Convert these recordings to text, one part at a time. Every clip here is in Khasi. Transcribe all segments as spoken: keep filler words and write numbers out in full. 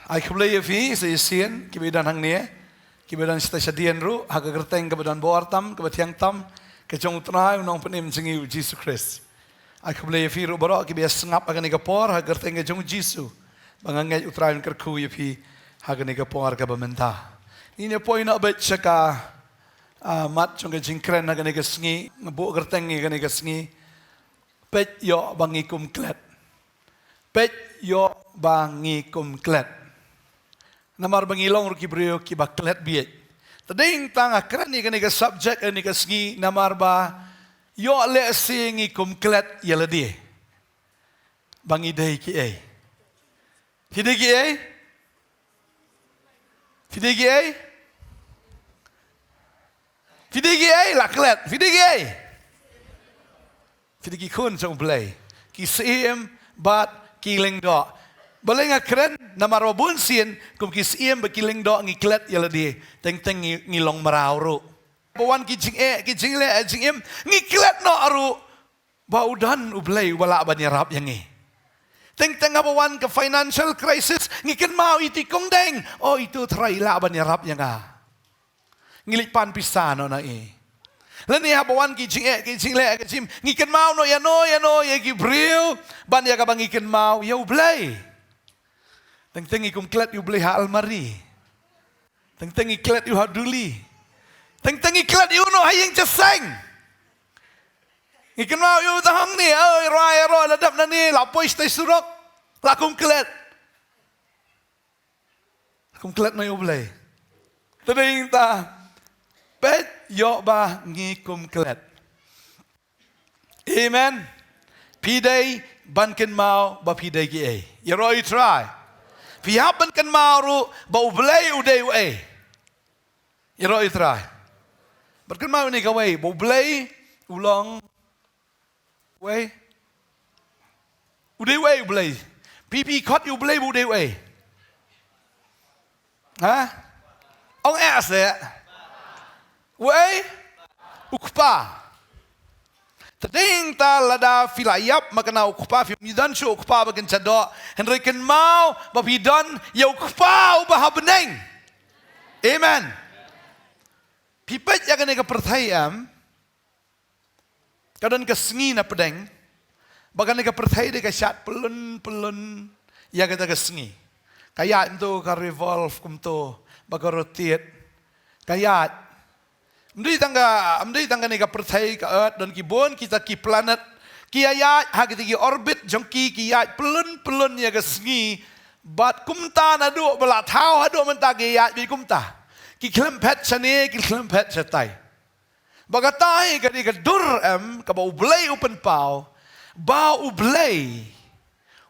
Ai khublei ïa phi sa shisien, kiba don hangne, kiba don shata shadien ruh, ha ka kyrteng kaba don bor tam, kaba thiang tam, ka jong U Trai U Nongpynim jong ngi U Jisu Khrist. Ai khublei ïa phi ruh baroh kiba sngap ha kane ka por, ha ka kyrteng ka jong U Jisu. Ba nga ngeit U Trai un kyrkhu ïa phi ha kane ka por kaba mynta. Ngin ïa poi noh beit sha ka, ah, mat jong ka jingkren ha kane ka sngi, nga buh kyrteng ïa kane ka sngi. Peit ïoh ba ngi kum klet. Peit ïoh ba ngi kum klet. Namar ba ngi long ruh ki briew kiba klet bieit. Te dei tang nga kren ïa kane ka subject ïa kane ka sngi namar ba ïoh lehse ngi kum klet ïa lade. Ba ngi dei kiei? Phi dei kiei? Phi dei kiei? Phi dei kiei? La klet. Phi dei kiei? Phi dei ki khun jong U Blei. Ki syiem bad ki lyngdoh. Balei nga kren? Namar ba bun sien kum ki syiem bad ki lyngdoh ngi klet ïa lade. Teng teng ngi, ngi long mraw ruh. Ba wan ki jingeh, ki jingleh, jingim, ngi klet noh ruh. Ba u don U Blei uba lah ban ïarap ïa ngi. Teng teng haba wan ka financial crisis, ngi kynmaw ïa i kong deng. Oh, ito Trai i lah ban ïarap ïa nga. Ngi leit pan pisa noh na i. Lane haba wan ki jingeh, ki jingleh, ki jingim, ngi kynmaw noh ïano ïano ïa ki briew ban ïa kaba ngi kynmaw ïa U Blei. Teng teng ngi kum klet ïa U Blei ha almari. Teng teng ngi klet ïa u ha duli. Teng teng ngi klet ïa u noh ha ïing jingïaseng. Ngi kynmaw ïa u tang hangne, oi, rwai ïa ro, la dep nangne, la poi shatei surok. La kum klet. Kum klet noh ïa U Blei. Te dei tang, peit ïoh ba ngi kum klet. Amen. Phi dei ban kynmaw ba phi dei kiei. Ïaroh ïa U Trai. Phi hap ban kynmaw ruh ba U Blei u dei uei. Ïaroh ïa U Trai. Bad kynmaw ïa kane kawei, ba U Blei u long uei. U dei uei U Blei? Phi, phi khot ïa U Blei ba u dei uei? Ha? Ong eh se. Uei? U Kpa. Te dei tang lada phi la ïap ma kane U Kpa, phim don shuh U Kpa ba kin sah doh. Hynrei kynmaw ba phi don ïa U Kpa uba ha bneng. Amen. Phi peit ïa kane ka pyrthei em. Ka don ka sngi na pdeng. Ba kane ka pyrthei dei ka shad pyllun pyllun ïa kata ka sngi. Ka ïaid kumto, ka revolve kumto, ba ka rotate. Ka ïaid. Ym dei tang ka, ym dei tang kane ka pyrthei, ka Earth, don ki bun kita ki planet. Ki ïaid ha kita ki orbit jong ki, ki ïaid pyllun pyllun ïa ka sngi. Bad kumta naduh ba la thaw haduh mynta ki ïaid beit kumta. Ki khlem phet shane, ki khlem phet shatai. Ba kata hi ka dei ka dur em kaba U Blei u pynpaw. Ba U Blei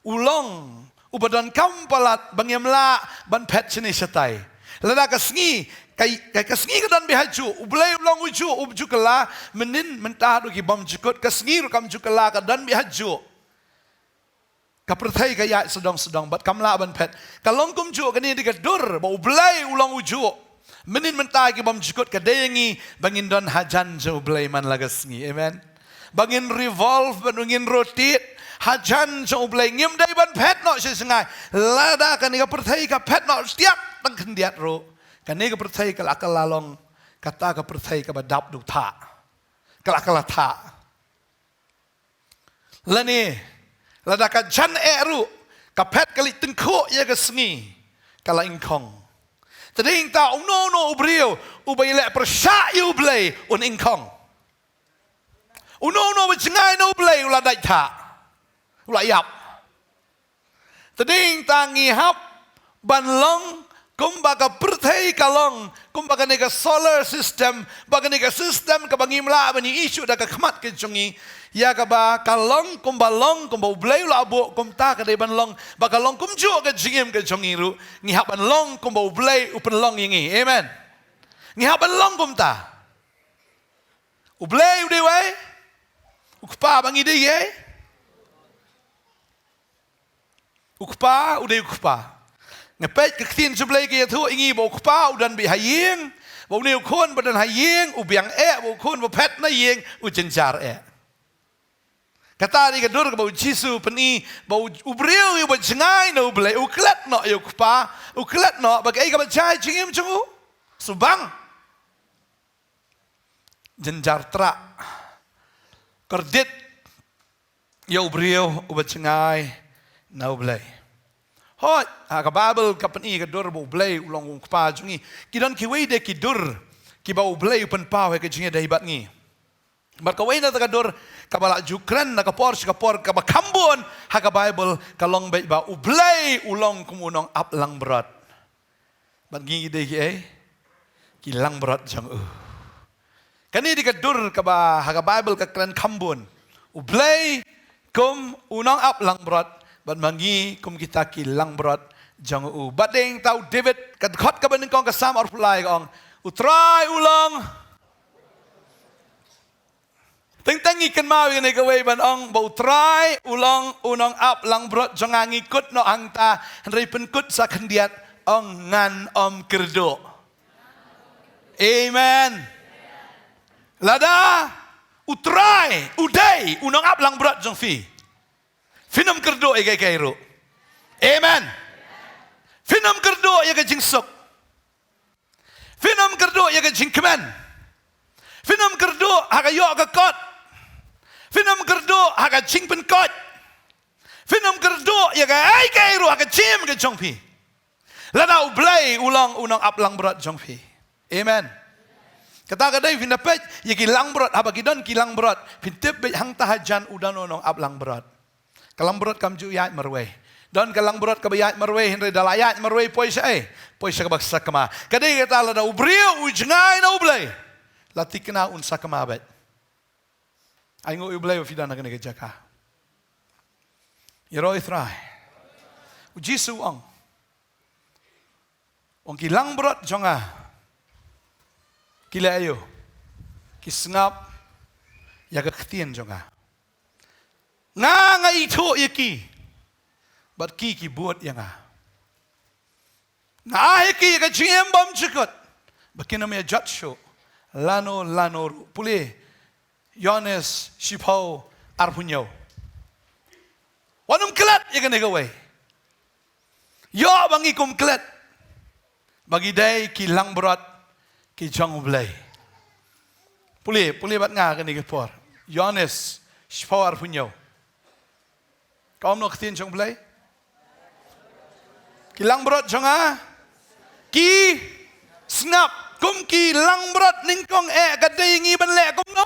u long uba donkam palat ba ngim lah ban phet shane shatai. Lada ka sngi, ka, ka, ka sngi ka don beit hajuh, U Blei u long ujuh, um ju kylla, mynnin mynta haduh ki bymjukut, ka sngi ruh kam ju kylla, ka don beit hajuh. Ka pyrthei ka ïaid sdang sdang bad kam lah ban phet. Ka long kumjuh, kane dei ka dur ba U Blei u long ujuh. Mynnin mynta ki bymjukut, ka dei ïa ngi ba ngin don hajan jong U Blei man la ka sngi. Amen. Ba ngin revolve, ba ngin rotate hajan jong U Blei. Ngim dei ban phet noh sha jngai. Lada kane ka pyrthei ka phet noh tiak tang khyndiat ruh, kane ka pyrthei ka la, ka la long kata ka pyrthei kaba dap duk thah. Ka la, ka la thah. Lane, lada ka jan eh ruh, ka phet ka leit tyngkhuh ïa ka sngi, ka la ingkhong. Te dei tang uno uno u briew uba ïaleh pyrshah ïa U Blei un ingkhong. Uno uno uba jngai na U Blei u la dait thah, u la ïap. Te dei tang ngi hap ban long kumba ka pyrthei ka long, kumba kane ka solar system, ba kane ka system kaba ngim lah ban ïohi shuh da ka khmat ka jong ngi. Ïa kaba ka long kumba long, kumba U Blei u la buh, kumta ka dei ban long, ba ka long kumjuh ka jingim ka jong ngi ruh. Ngi hap ban long kumba U Blei u pynlong ïa ngi. Amen. Ngi hap ban long kumta. U Blei u dei uei? U Kpa, ba ngi dei ei? U Kpa u dei U Kpa. Nga peit ka ktien jong U Blei ka ïathuh ïa ngi ba U Kpa u don beit ha ïing, ba une u khun ba don ha ïing u biang eh, ba u khun ba phet na ïing u jynjar eh. Kata dei ka dur kaba u Jisu u pyni ba u, u briew uba jngai na U Blei u klet noh ïa u Kpa, u klet noh ba kaei kaba jia ha ka jingim jong u. Shu bang. Jynjar trah. Kordit ïa u briew uba jngai na U Blei. Hooid, ha ka Baibl ka pyni ka dur ba U Blei u long u Kpa jong ngi. Ki don kiwei de ki dur kiba U Blei u pynpaw ha ka jingïadei bad ngi. Bad kawei na kata ka dur kaba la ju kren na ka por sha ka por kaba kham bun ha ka Baibl ka long beit ba U Blei u long kum u nongap langbrot. Bad ngi dei kiei? Ki langbrot jong u. Kane dei ka dur kaba ha ka Baibl ka kren kham bun. U Blei kum u nongap langbrot bad ma ngi kum kita ki langbrot jong u. Bad dei ta u David ka dkhot kaba nyngkong ka Salm arphew lai ka ong, U Trai u long Teng teng ngi kynmaw ïa kane kawei ban ong ba U Trai u long u nongap langbrot jong nga, ngi kut noh hangta hynrei pynkut sa khyndiat ong ngan ym kyrduh. Amen. Lada U Trai u dei u nongap langbrot jong phi, phin ym kyrduh ïa kaei kaei ruh. Amen. Phin ym kyrduh ïa ka jingsuk. Phin ym kyrduh ïa ka jingkmen. Phin ym kyrduh ha ka ïoh ka kot. Phin ym kyrduh ha ka jingpynkoit. Phin ym kyrduh ïa kaei kaei ruh ha ka jingim ka jong phi, lada U Blei u long u nongap langbrot jong phi. Amen. Kata ka dei phin da peit ïa ki langbrot, haba ki don ki langbrot phin tip beit hangta hajan u don u nongap langbrot. Ka langbrot kam ju ïaid marwei. Don ka langbrot kaba ïaid marwei hynrei da la ïaid marwei poi sha ei? Poi sha kaba sakma. Ka dei kata lada u briew u jngai na U Blei, la thikna un sakma beit. Ai nguh ïa U Blei ba phi don ha kane ka jaka. Ïaroh ïa U Trai. U Jisu u ong, ong ki langbrot jong nga ki leh aïu? Ki sngap ïa ka ktien jong nga. Nga nga ithuh ïa ki bad ki ki bud ïa nga. Nga ai ïa ki ïa ka jingim bymjukut ba kin ym ïa jot shuh lano lano ruh. Pule Ïoannis shiphew arphew hynñiew. Wat nym klet ïa kane kawei. Ïoh ba ngi kum klet ba ngi dei ki langbrot ki jong U Blei. Pule, pule bad nga kane ka por. Ïoannis shiphew arphew hynñiew. Ka ong kumno ka ktien jong U Blei? Ki langbrot jong nga ki sngap. Kum ki langbrot nyngkong eh ka dei ngi ban leh kumno?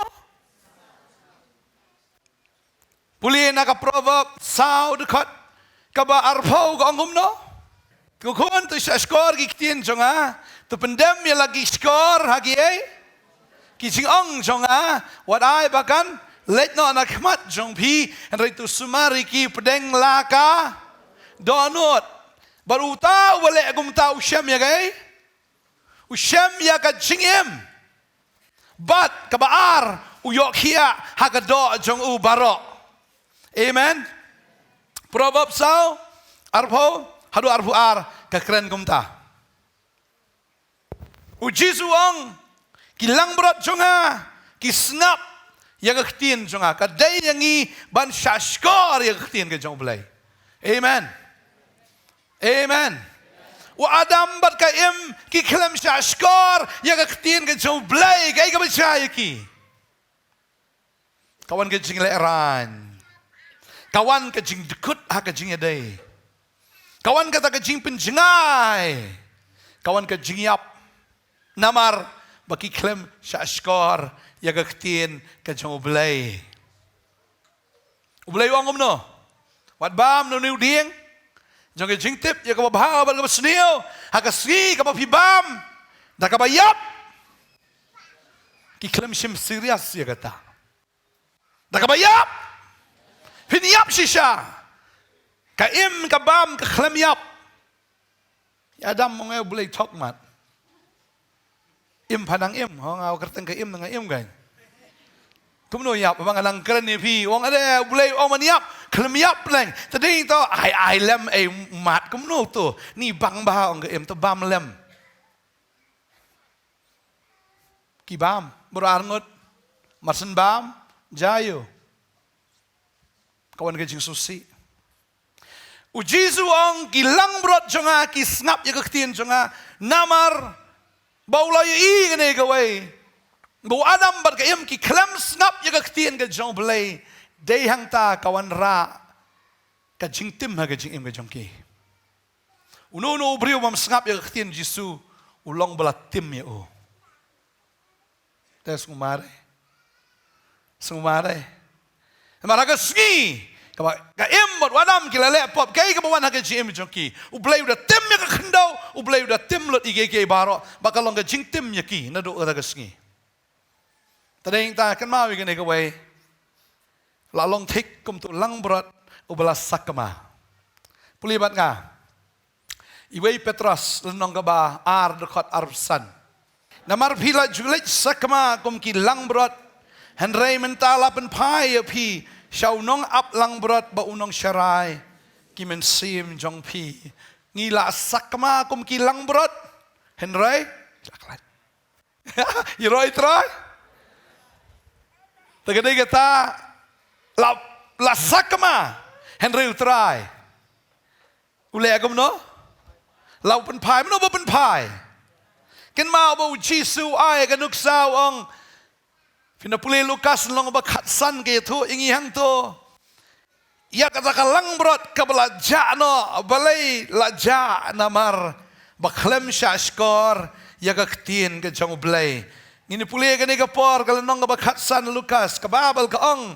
Pule na ka Proverb saw dkhot kaba arphew ka ong kumno? Ko khun, to shahshkor ki ktien jong nga, to pyndem ïa la ki shkor ha kiei? Ki jingong jong nga. Wat ai ba kan leit noh na khmat jong phi, hynrei to sumar ïa ki pdeng la ka dohnud. Bad uta uba leh kumta u shem ïa kaei? U shem ïa ka jingim. Bad kaba ar, u ïoh khiah ha ka doh jong u baroh. Amen. Proverb saw arphew haduh arphew ar ka kren kumta. U Jisu u ong, ki langbrot jong nga ki sngap ïa ka ktien jong nga. Ka dei ïa ngi ban shahshkor ïa ka ktien ka jong U Blei. Amen. Amen. U Adam bad ka Im ki khlem shahshkor ïa ka ktien ka jong U Blei, kaei kaba jia ïa ki? Ka wan ka jinglehrain. Ka wan ka jingdkut ha ka jingïadei. Ka wan kata ka jingpynjngai. Ka wan ka jingïap. Namar ba ki khlem shahshkor ïa ka ktien ka jong U Blei. U Blei u ong kumno? Wat bam na une u dieng jong ka jingtip ïa kaba bha bad kaba sniew, ha ka sngi kaba phi bam da kaba ïap. Ki khlem shim serious ïa kata. Da kaba ïap phin ïap shisha. Ka Im ka bam ka khlem ïap. Ïa Adam, ong ïa U Blei, thok mat. Im pha nang im, ho nga kyrteng ka Im, nga im kein. Kumno ïap ba nga nang kren ïa phi? Ong ade U Blei ong ban ïap, khlem ïap leng. Te dei to ai ai lem ei mat, kumno to? Ni bang bha, ong ka Im, to bam lem. Ki bam, bro arngut, marshen bam, jayo. Ka wan ka jingsngewsih. U Jisu u ong, ki langbrot jong nga ki sngap ïa ka ktien jong nga. Namar ba u la ïohi kane kawei, ba u Adam bad ka Im ki khlem sngap ïa ka ktien ka jong U Blei. Dei hangta ka wanrah ka jingtim ha ka jingim ka jong ki. Uno uno u briew bym sngap ïa ka ktien Jisu, u long ba la tim ïa u. Te sngewmar eh. Sngewmar eh. Namar ha ka sngi kaba ka Im bad u Adam ki la leh pop, kaei kaba wan ha ka jingim jong ki? U Blei u da tim ïa ka khyndew, U Blei u da tim lut ïa kiei kiei baroh, ba ka long ka jingtim ïa ki naduh kata ka sngi. Te dei ta kynmaw ïa kane kawei. La long thik kum uto u langbrot uba la sakma. Pule bad nga Iwei Petros lynnong kaba ar dkhot arphew san. Namar phi la ju leit sakma kum ki langbrot, hynrei mynta la pynphai ïa phi sha u nongap langbrot bad u nongsharai ki mynsiem jong phi. Ngi la sakma kum ki langbrot, hynrei la khlaiñ. Ïaroh ïa U Trai. Te ka dei kata, la, la sakma, hynrei U Trai u leh kumno? La u pynphai, mano ba pynphai? Kynmaw ba U Jisu u ai ka nuksa, u ong, phin da pule Lukas lynnong ba khatsan, ka ïathuh ïa ngi hangto ïa kata ka langbrot kaba la jah noh. Balei la jah? Namar ba khlem shahshkor ïa ka ktien ka jong U Blei. Ngin pule kane ka por, ka lynnong kaba khatsan Lukas, ka Baibl ka ong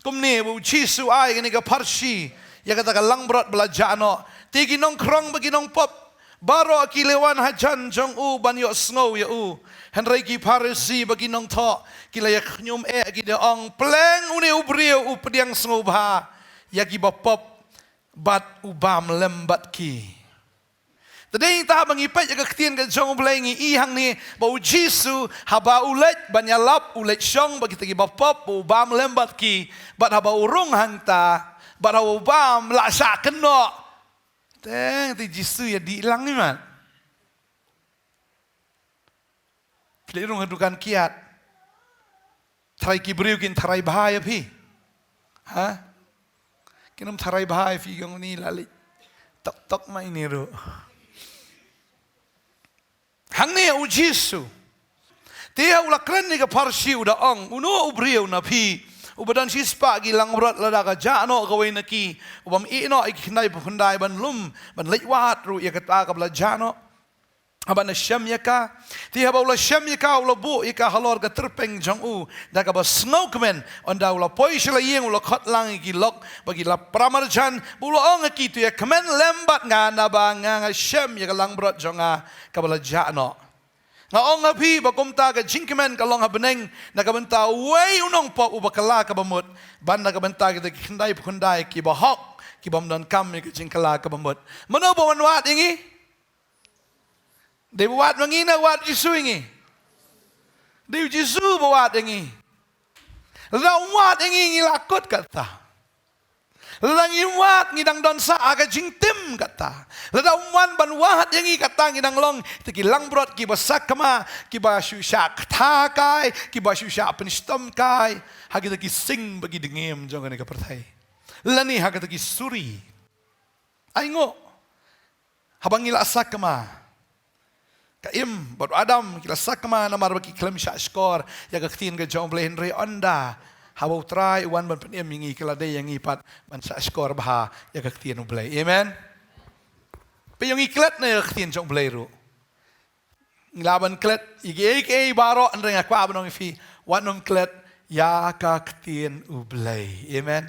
kumne, ba U Jisu u ai kane ka pharshi ïa kata ka langbrot ba la jah noh. Te ki nongkhrong bad ki nongpop baroh ki la wan hajan jong u ban ïohsngew ïa u. Hynrei ki Pharisi bad ki nongthoh ki la ïa khñium eh, ki da ong, pleng une u briew u pdiang sngewbha ïa ki bapop bad u bam lem bad ki. Te dei ta haba ngi peit ïa ka ktien ka jong U Blei ngi i hangne ba U Jisu haba u leit ban ïalap, u leit shong bad kita ki bapop, u bam lem bad ki, bad haba u rung hangta, bad haba u bam, la shah kynnoh. Teng te Jisu ïa dih lang, imat. Phi leit rung ha dukan kiad, tharai ki briew kin tharai bha ïa phi? Ha? Kin ym tharai bha ïa phi, ong, ni la leit tok tok ma ine ruh. Hangne U Jisu, te ha u la kren ïa ka pharshi, u da ong, uno u briew na phi uba don shispah ki langbrot, lada ka jah noh kawei na ki, u bym ïeh noh ïa ki khyndai phew khyndai ban lum, ban leit wad ruh ïa kata kaba la jah noh? Haba un da shem ïa ka, te haba u la shem ïa ka, u la buh ïa ka halor ka tyrpeng jong u da kaba sngewkmen. Ynda u la poi sha la ïing, u la khot lang ïa ki lok bad ki la paramarjan, bad u la ong ha ki, to ïa kmen lem bad nga, naba nga, nga shem ïa ka langbrot jong nga kaba la jah noh. Nga ong ha phi ba kumta ka jingkmen ka long ha bneng na ka bynta uwei u nongpop uba kylla kaba mut, ban na ka bynta kita ki khyndai phew khyndai kiba hok, ki bym donkam ïa ka jingkylla kaba mut. Mano ba wan wad ïa ngi? Dei ba wad ma ngi ne wad Jisu ïa ngi? Dei U Jisu ba wad ïa ngi. Lada um wad ïa ngi, ngi la kut kata. Lada ngim wad, ngi dang don sa ha ka jingtim kata. Lada um wan ban wad ïa ngi, kata ngi dang long kita ki langbrot kiba sakma, kiba shu shah kata kai, kiba shu shah pynshitom kai ha kita ki sing bad ki dngiem jong kane ka pyrthei, lane ha kita ki suri. Ai nguh. Haba ngi la sakma, ka Im bad u Adam ki la sakma namar ba ki khlem shahshkor ïa ka ktien ka jong U Blei, hynrei ynda haba U Trai u wan ban pynim ïa ngi, ka la dei ïa ngi pat ban shahshkor bha ïa ka ktien U Blei. Amen. Phi ong, ngi klet na ïa ka ktien jong U Blei ruh. Ngi lah ban klet ïa kiei kiei baroh, hynrei nga kwah ban ong ïa phi, wat nym klet ïa ka ktien U Blei. Amen.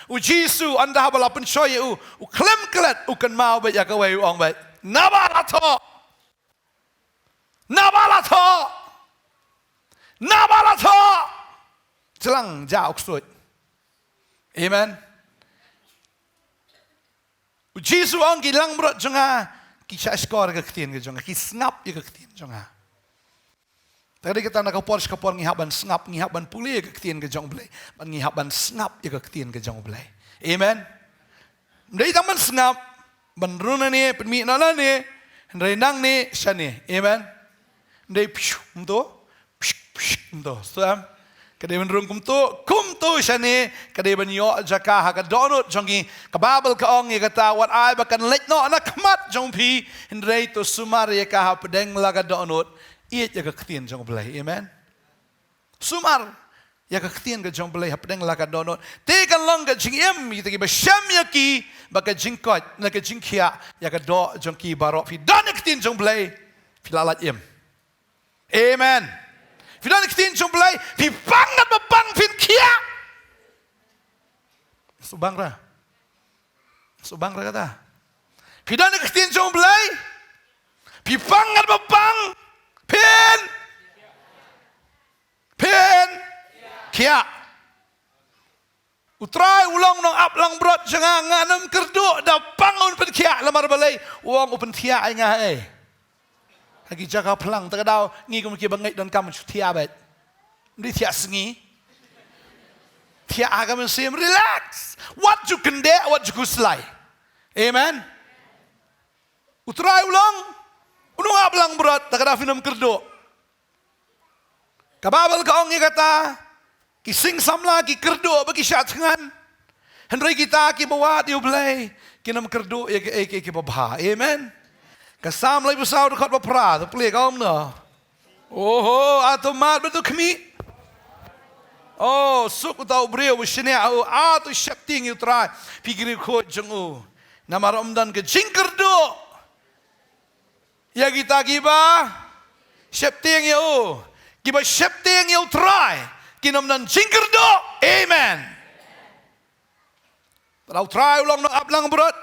U Jisu ynda haba la pynshoi ïa u, u khlem klet, u kynmaw beit ïa kawei, u ong beit, naba la thoh. Naba la thoh. Naba la thoh. Jlang ja u ksuid. Amen. U Jisu u ong, ki langbrot jong nga ki shahshkor ïa ka ktien ka jong nga, ki sngap ïa ka ktien jong nga. Te dei kata na ka por sha ka por ngi hap ban sngap, ngi hap ban pule ïa ka ktien ka jong U Blei, ban, ngi hap ban sngap ïa ka ktien ka jong U Blei. Amen. Ym dei tang ban sngap, ban rung nangne, pynmih noh nangne, hynrei nangne shane. Amen. Ym dei pshu, ym to. Psh, psh, ym to. Sngap. Ka dei ban rung kumto, kumto shane, ka dei ban ïoh jaka ha ka dohnud jong ngi. Ka Baibl ka ong ïa kata, wat ai ba kan leit noh na khmat jong phi, hynrei to sumar ïa ka hapdeng la ka dohnud, ïeit ïa ka ktien jong U Blei. Amen. Sumar ïa ka ktien ka jong U Blei hapdeng la ka dohnud. Te kan long ka jingim ïa kita kiba shem ïa ki, ba ka jingkoit, na ka jingkhiah ïa ka doh jong ki baroh. Phi don ïa ka ktien jong U Blei, phi la lait im. Amen. Phi don ïa ka ktien jong U Blei, phi pang ngat ba pang phin khiah. Subang ra. Subang ra kata. Phi don ïa ka ktien jong U Blei, phi pang ngat ba pang phin, phin khiah. U Trai u long nongap langbrot jong nga, ngan ym kyrduh da pang un pynkhiah, namar balei? U ong u pynthiah ïa nga, eh. Ha ki jaka phlang, ta ka daw ngi kum kiba ngeit donkam shu thiah beit. Ym dei thiah sngi. Thiah ha ka mynsiem, relax. Wat ju kyndeh, wat ju khuslai. Amen. U Trai u long u nongap langbrot, ta ka daw phin ym kyrduh. Ka Baibl ka ong ïa kata, ki sing samla ki kyrduh bad ki shah thngan, hynrei kita kiba wad ïa U Blei kin ym kyrduh ïa kiei kiei kiba bha. Amen. Ka Salm laiphew saw dkhot ba phra, to plie kumno? Oho, a to mad bad to khmih. Oh, suk uta u briew ba shaniah ha u, a to sheptieng ïa U Trai, phi ki riewkhuid jong u. Namar ym don ka jingkyrduh ïa kita kiba sheptieng ïa u, kiba sheptieng ïa U Trai, kin ym don jingkyrduh. Amen. Te lada U Trai u long nongap langbrot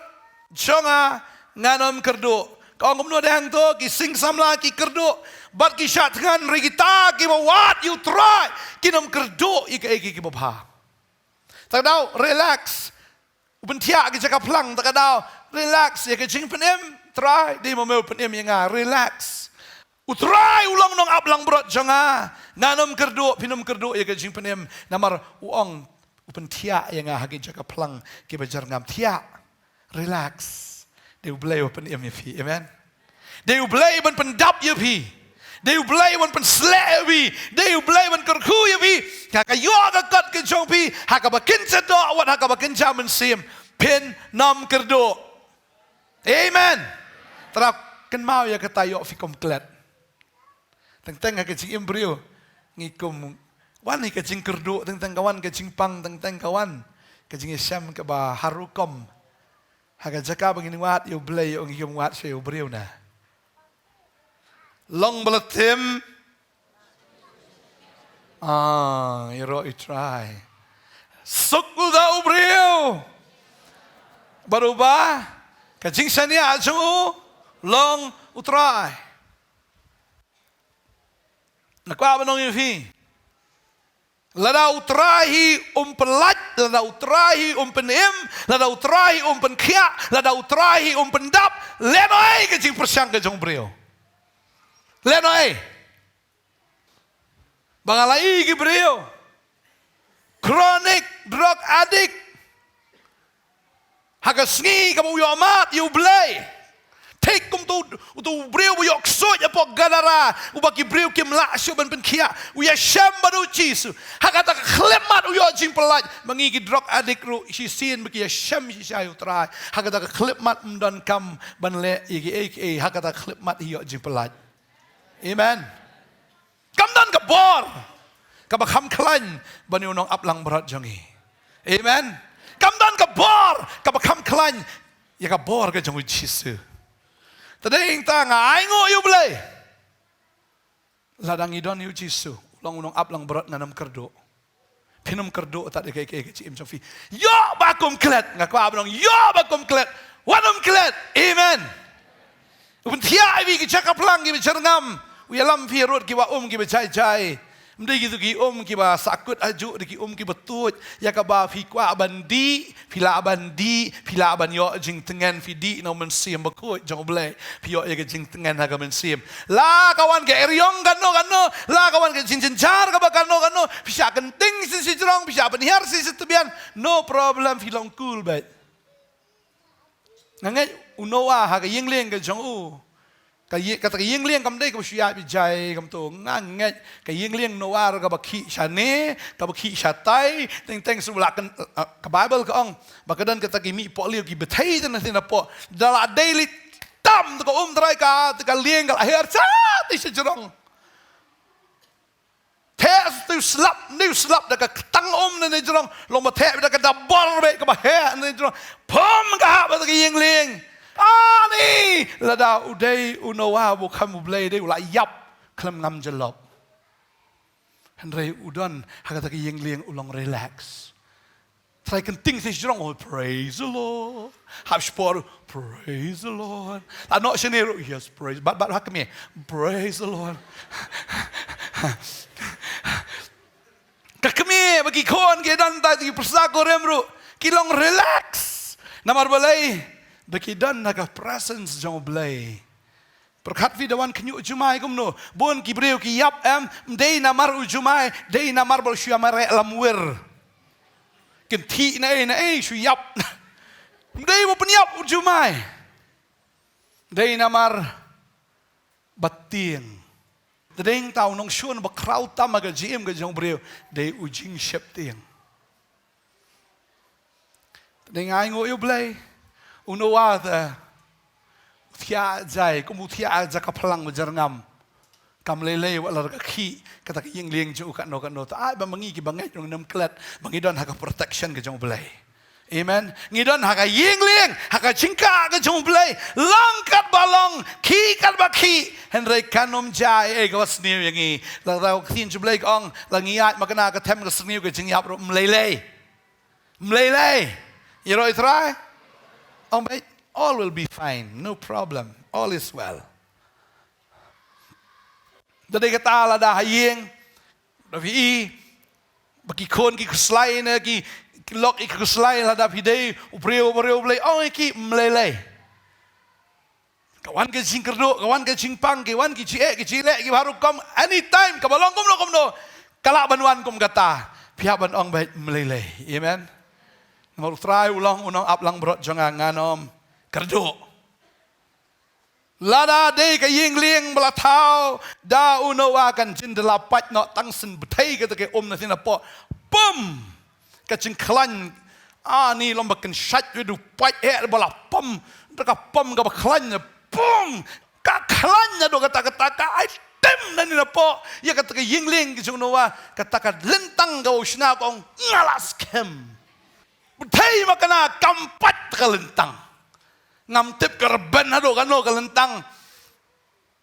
jong nga, ngan ym kyrduh. Ka ong kumno dei hangto, ki sing samla ki kyrduh bad ki shah thngan, hynrei kita kiba wad ïa U Trai kin ym kyrduh ïa kiei kiei kiba bha. Ta ka daw, relax. U pynthiah ki jaka phlang, ta ka daw, relax, ïa ka jingpynim, Trai, dei ma me u pynim ïa nga, relax. U Trai u long nongap langbrot jong nga, ngan ym kyrduh, phin ym kyrduh ïa ka jingpynim, namar u ong, u pynthiah ïa nga ha ki jaka phlang kiba jyrngam. Thiah, relax. Dei U Blei uba pynim ïa phi. Amen. Dei U Blei ban pyndap ïa phi. Dei U Blei ban pynsleh ïa phi. Dei U Blei ban kyrkhu ïa phi. Ha ka ïoh ka kot ka jong phi, ha kaba kynja doh wat ha kaba kynja mynsiem, phin ym kyrduh. Amen. Te lada kynmaw ïa kata, ïoh phi kum klet. Teng teng ha ka jingim briew ngi kum wan hi ka jingkyrduh, teng teng ka wan ka jingpang, teng teng ka wan ka jingïashem kaba harukom. Ha ka jaka ba ngin wad ïa U Blei, ïoh ngi kum wad sha ïa u briew na. Long ba la tim. Ah, ïaroh ïa U Trai. Suk uta u briew. Bad uba ka jingshaniah jong u long U Trai. Nga kwah ban ong ïa phi, lada U Trai hi um pyllait, lada U Trai hi um pynim, lada U Trai hi um pynkhiah, lada U Trai hi um pyndap, lehnohei ka jingpyrshang ka jong u briew. Lehnohei. Ba nga la ïohi ki briew chronic drug addict, ha ka sngi kaba u ïoh mad ïa U Blei, thik kum uto u briew ba ïoh ksuid hapoh Gadara, uba ki briew kim lah shuh ban pynkhiah, u ïashem bad U Jisu. Ha kata ka khyllipmat u ïoh jingpyllait. Ma ngi ki drug addict ruh shisien ba ki ïashem shisha ïa U Trai, ha kata ka khyllipmat ym donkam ban leh ïa kiei kiei, ha kata ka khyllipmat ïoh jingpyllait. Amen. Kam don ka bor kaba kham khlaiñ ban ïa u nongap langbrot jong ngi. Amen. Kam don ka bor kaba kham khlaiñ ïa ka bor ka jong U Jisu. Te dei hangta nga ainguh ïa U Blei. Lada ngi don ïa U Jisu, u long u nongap langbrot, ngan ym kyrduh. Phin ym kyrduh tad ïa kiei kiei ka jingim jong phi. Ïoh ba kum klet, nga kwah ban ong, ïoh ba kum klet. Wat ym klet. Amen. U pynthiah ïa phi ki jaka phlang kiba jyrngam. U ïalam phi harud kiba um kiba jai jai. Ym dei kito ki um kiba sahkut hajuh, dei ki um kiba tuid. Ïa kaba phi kwah ban dih, phi lah ban dih, phi lah ban ïoh jingtngen, phi dih na u Mynsiem Bakhuid jong U Blei. Phi ïoh ïa ka jingtngen ha ka mynsiem. La ka wan ka eriong kano kano, la ka wan ka jingjynjar kaba kano kano, phi shah kynting shi shajrong, phi shah pynhiar shi shatbian, no problem, phi long cool beit. Nga ngeit u Noah ha ka ïing lieng ka jong u, Ka ï-, kata ka ïing lieng kam dei kaba shu ïaid beit jai kumto. Nga ngeit ka ïing lieng Noah ruh kaba khih shane, kaba khih shatai, teng teng shu la kan, eh, ka Baibl ka ong ba ka don kata ki mih pohliew ki bthei te na te na poh. Da la dei leit tam te ka um Trai, kata ka lieng ka la hiar sha te sha jrong. Theh sa te u slap, ne u slap da ka ktang um na ne jrong, long ba theh da ka dabor beit kaba heh na ne jrong. Pom ka hap ba ka ïing lieng. Ani, lada u dei u Noah ba u kham u Blei dei u la ïap khlem ngam jyllop. Hynrei u don ha kata ka ïing lieng u long relax. Trai kynting te sha jrong, oh, praise the Lord. Hap shipor, praise the Lord. La noh shane ruh, yes, praise. Bad, bad ha kmie, praise the Lord. Ka kmie ba ki khun ki don tai ki pyrsa kurim ruh ki long relax. Namar balei? Ba ki don ha ka presence jong u Blei. Pyrkhat phi da wan khynñiuh jumai kumno. Bun ki briew ki ïap em, ym dei namar u jumai, dei namar ba u shu ïa mareh lamwir. Kynthih na ei na ei shu ïap. Ym dei ba pynïap u jumai. Dei namar ba tieng. Te dei ta u nongshun ba khraw tam ha ka jingim ka jong u briew. Dei u jingsheptieng. Te dei nga ainguh ïa u Blei. U Noah te u thiah jai, kum u thiah ja ka phlang ba jyrngam. Kam lei lei wat la ka khih kata ka ïing lieng jong u katno katno. Te ai ba ma ngi kiba ngeit ruh ngim klet ba ngi don ha ka protection ka jong u Blei. Amen. Ngi don ha ka ïing lieng, ha ka jingkah ka jong u Blei. Long katba long, khih katba khih. Hynrei kan ym jia ei ei kaba sniew ïa ngi. Lada ka ktien jong u Blei ka ong, la ngi ïaid makna ka them ka sniew ka jingïap ruh ym lei lei. Ym lei lei. Ïaroh ïa u Trai. Ong beit, all will be fine. No problem. All is well. Te dei kata lada ha ïing, da phi i ba ki khun ki khuslai ne ki, ki lok ki khuslai, lada phi dei u briew, u briew Blei, ong ïa ki ym lei lei. Ka wan ka jingkyrduh, ka wan ka jingpang, ki wan ki jingeh, ki jingleh, ki baroh kum, anytime, kaba long kumno kumno, ka lah ban wan kum kata, phi hap ban ong beit ym lei lei. Amen. Namar u Trai u long u nongap langbrot jong nga, ngan ym kyrduh. Lada dei ka ïing lieng ba la thaw da u Noah kan jin da la pait noh tang shen bthei kata ka um na sien hapoh. Pum! Ka jingkhlaiñ. Ani long ba kynshait wei du pait eh ba la pum. Da ka pum kaba khlaiñ. Pum! Ka khlaiñ naduh kata kata ka ai tem na sien hapoh. Ïa kata ka ïing lieng ka jong u Noah. Kata ka lyntang ka u shna ka ong nga la skhem. Bthei makna kam pait ka lyntang. Ngam tip ka rben haduh katno ka lyntang.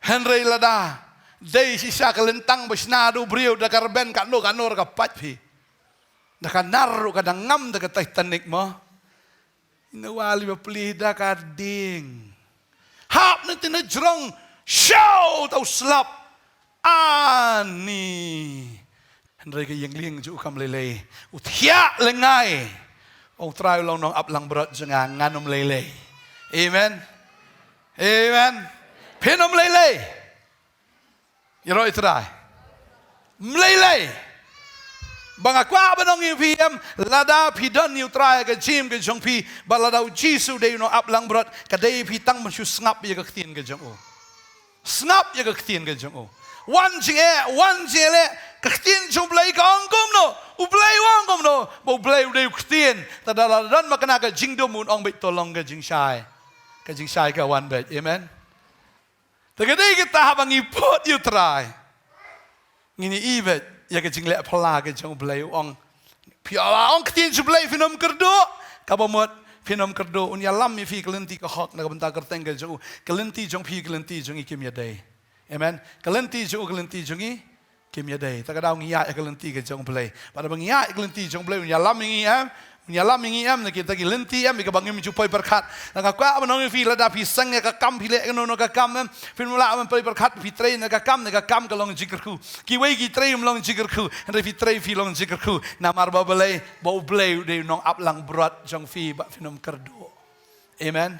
Hynrei lada dei shisha ka lyntang ba shna da u briew da ka rben katno katno ruh ka pait phi. Da ka nar ruh ka dang ngam da ka Titanic mo. Ina wali ba pli da ka ding. Hap na te na jrong shaw tau slap. Ani. Hynrei ka ïing lieng jong u kam lei lei. U thiah lyngngai. Ong Trai u long nongap langbrot jong nga, ngan ym lei lei. Amen. Amen. Phin ym lei lei. Ïaroh ïa u Trai. Ym lei lei. Ba nga kwah ban ong ïa phi em, lada phi don ïa u Trai ha ka jingim ka jong phi, ba lada u Jisu dei u nongap langbrot, ka dei phi tang ban shu sngap ïa ka ktien ka jong u. Sngap ïa ka ktien ka jong u. Wan jingeh, wan jingeh leh, ka ktien jong u Blei ka ong kumno, u Blei u ong kumno, ba u Blei u dei u ktien, te da la don makna ka jingdum un ong beit to long ka jingshai. Ka jingshai ka wan beit. Amen. Te ka dei kata haba ngi put ïa u Trai. Ngin ïa i beit ïa ka jingleh phylla ka jong u Blei u ong. Phi la ong ktien jong u Blei phin ym kyrduh. Kaba mut phin ym kyrduh un ïalam ïa phi ka lynti ka hok na ka bynta kyrteng ka jong u. Ka lynti jong phi ka lynti jong ngi kim ïadei. Amen. Ka lynti jong u ka lynti jong ngi kim ïadei. Ta ka daw ngi ïaid ïa ka lynti ka jong u Blei. Bad haba ngi ïaid ïa ka lynti jong u Blei un ïalam ïa ngi em. Un ïalam ïa ngi em na kita ki lynti em ïa kaba ngim ju poi pyrkhat. Nga kwah ban ong ïa phi lada phi seng ïa ka kam phi leh kano kano ka kam em. Phin ym lah ban poi pyrkhat phi trei na ka kam na ka kam ka long jingkyrkhu. Kiwei ki trei ym long jingkyrkhu. Hynrei phi trei phi long jingkyrkhu. Namar ba u Blei, ba u Blei u dei u nongap langbrot jong phi ba phin ym kyrduh. Amen.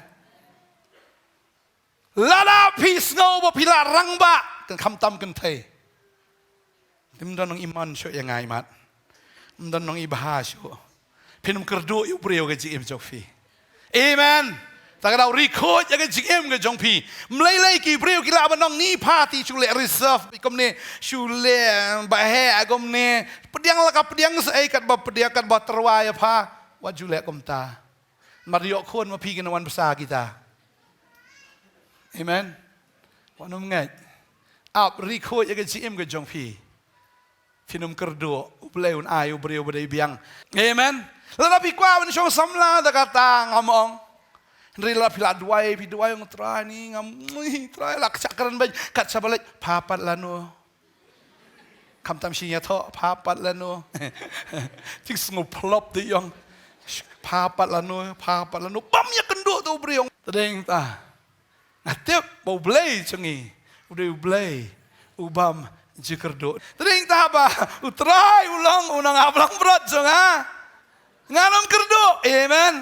Lada phi sngew ba phi la rangbah, kan kham tam kynthei. Ym don nong iman shuh ïa nga imat. Ym don nong ibha shuh. Phin ym kyrduh ïa u briew ka jingim jong phi. Amen. Ta ka daw ri khuid ïa ka jingim ka jong phi. Mlei lei ki briew ki lah ban ong ni pha ti shu leh reserve kumne, shu leh ba heh kumne. Pdiang la ka pdiang sa ei katba pdiang katba tyrwa ïa pha. Wat ju leh kumta. Mar ïoh khun ma phi kin wan bsa kita. Amen. Wat nym ngeit. Ap ri khuid ïa ka jingim ka jong phi. Phin ym kyrduh, U Blei un ai u briew ba dei biang. Amen. Lada phi kwah ban shong samla da kata ngam ong. Hynrei lada phi la duwai, phi duwai ong Trai ni ngam, ui, Trai la kcha kren bad kat sa balej, pha pat lano. Khamtam shi ïathoh, pha pat lano. Ting sngew phlop de ïong. Pha pat lano, pha pat lano. Bam ïakynduh tu u briew. Tdeng ta. Nga tip ba U Blei jong ngi u dei U Blei u bym ju kyrduh. Tdeng ta ba U Trai u long u nongap langbrot jong nga. Ngan ym kyrduh. Amen.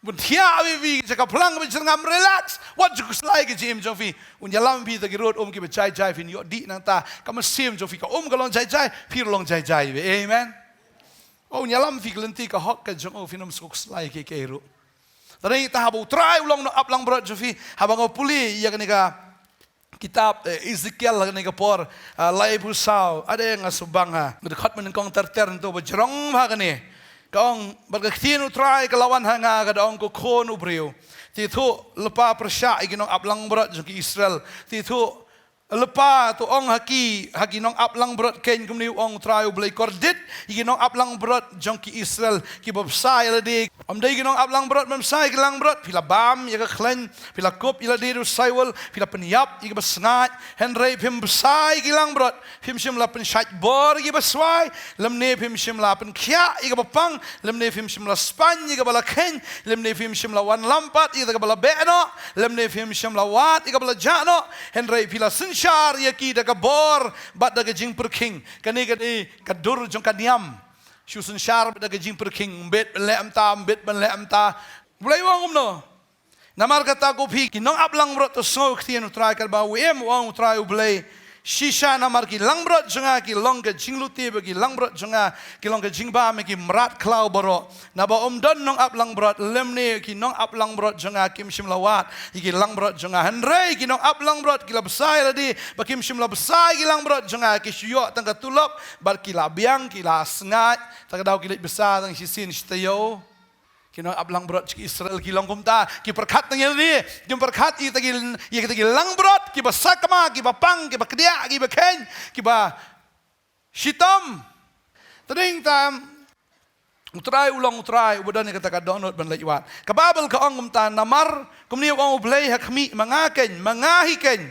Bun thiah wi wi jaka phlang ba jong ngam relax. Wat ju khuslai ka jingim jong phi. Un ïalam phi ta ki rud um kiba jai jai phin ïoh dih nangta. Ka mynsiem jong phi ka um ka long jai jai. Phi long jai jai. Amen. Oh, un ïalam phi ka lynti ka hok ka jong u phin ym suk khuslai ki ki ruh. Tdeng ta haba U Trai u long nongap langbrot jong phi, haba nga pule ïa kane ka kitab, eh, Ezekiel ha kane ka por, ah, laiphew saw, ade nga subang ha. Nga dkhot mynnyngkong ter ter nto ba jrong bha kane. Ka ong, bad ka ktien U Trai ka la wan ha nga ka da ong ko khun u briew. Te to lypa pyrshah ïa ki nongap langbrot jong ki Israel. Te to lypa to ong ha ki, ha ki nongap langbrot keiñ kumne u ong U Trai U Blei kordit, ïa ki nongap langbrot jong ki Israel, kiba bsa ïa lade. Ym dei ki nongap langbrot ban bsa ïa ki langbrot, phi la bam ïa ka khleiñ, phi la kup ïa lade da u saiwal, phi la pynïap ïa kiba sngaid, hynrei phim bsa ïa ki langbrot, phim shym la pynshait bor ïa kiba swai, lymne phim shym la pynkhiah ïa kaba pang, lymne phim shym la spaiñ ïa kaba la kheiñ, lymne phim shym la wanlam pat ïa kaba la beh noh, lymne phim shym la wad ïa kaba la jah noh, hynrei phi la synshar ïa ki da ka bor bad da ka jingpyrkhing. Kane ka dei ka dur jong ka niam. Shu synshar bad da ka jingpyrkhing, mbit ban leh mynta, mbit ban leh mynta. U Blei u ong kumno? Namar kata ko phi ki nongap langbrot, to sngew ktien U Trai, katba u im, u ong U Trai U Blei. Shisha namar ki langbrot jong nga ki long ka jinglute bad ki langbrot jong nga ki long ka jingbam ïa ki mrad khlaw baroh. Naba ym don nongap langbrot lymne ki nongap langbrot jong nga kim shym la wad ïa ki langbrot jong nga. Hynrei ki nongap langbrot ki la bsa ïa lade bad kim shym la bsa ïa ki langbrot jong nga, ki shu ïoh tang ka tulop bad ki la biang, ki la sngaid. Ta ka daw ki leit bsa tang shisien shi taïew. Ki nongap langbrot jong ki Israel ki long kumta, ki pyrkhat tang ïa lade, kim pyrkhat ïa kita ki, ïa kita ki langbrot kiba sakma, kiba pang, kiba kdiah, kiba kheiñ, kiba shitom. Tdeng ta U Trai u long U Trai uba don ïa kata ka dohnud ban leit wad. Ka Baibl ka ong kumta, namar kumne u ong U Blei ha khmih, ma nga keiñ, ma nga hi keiñ,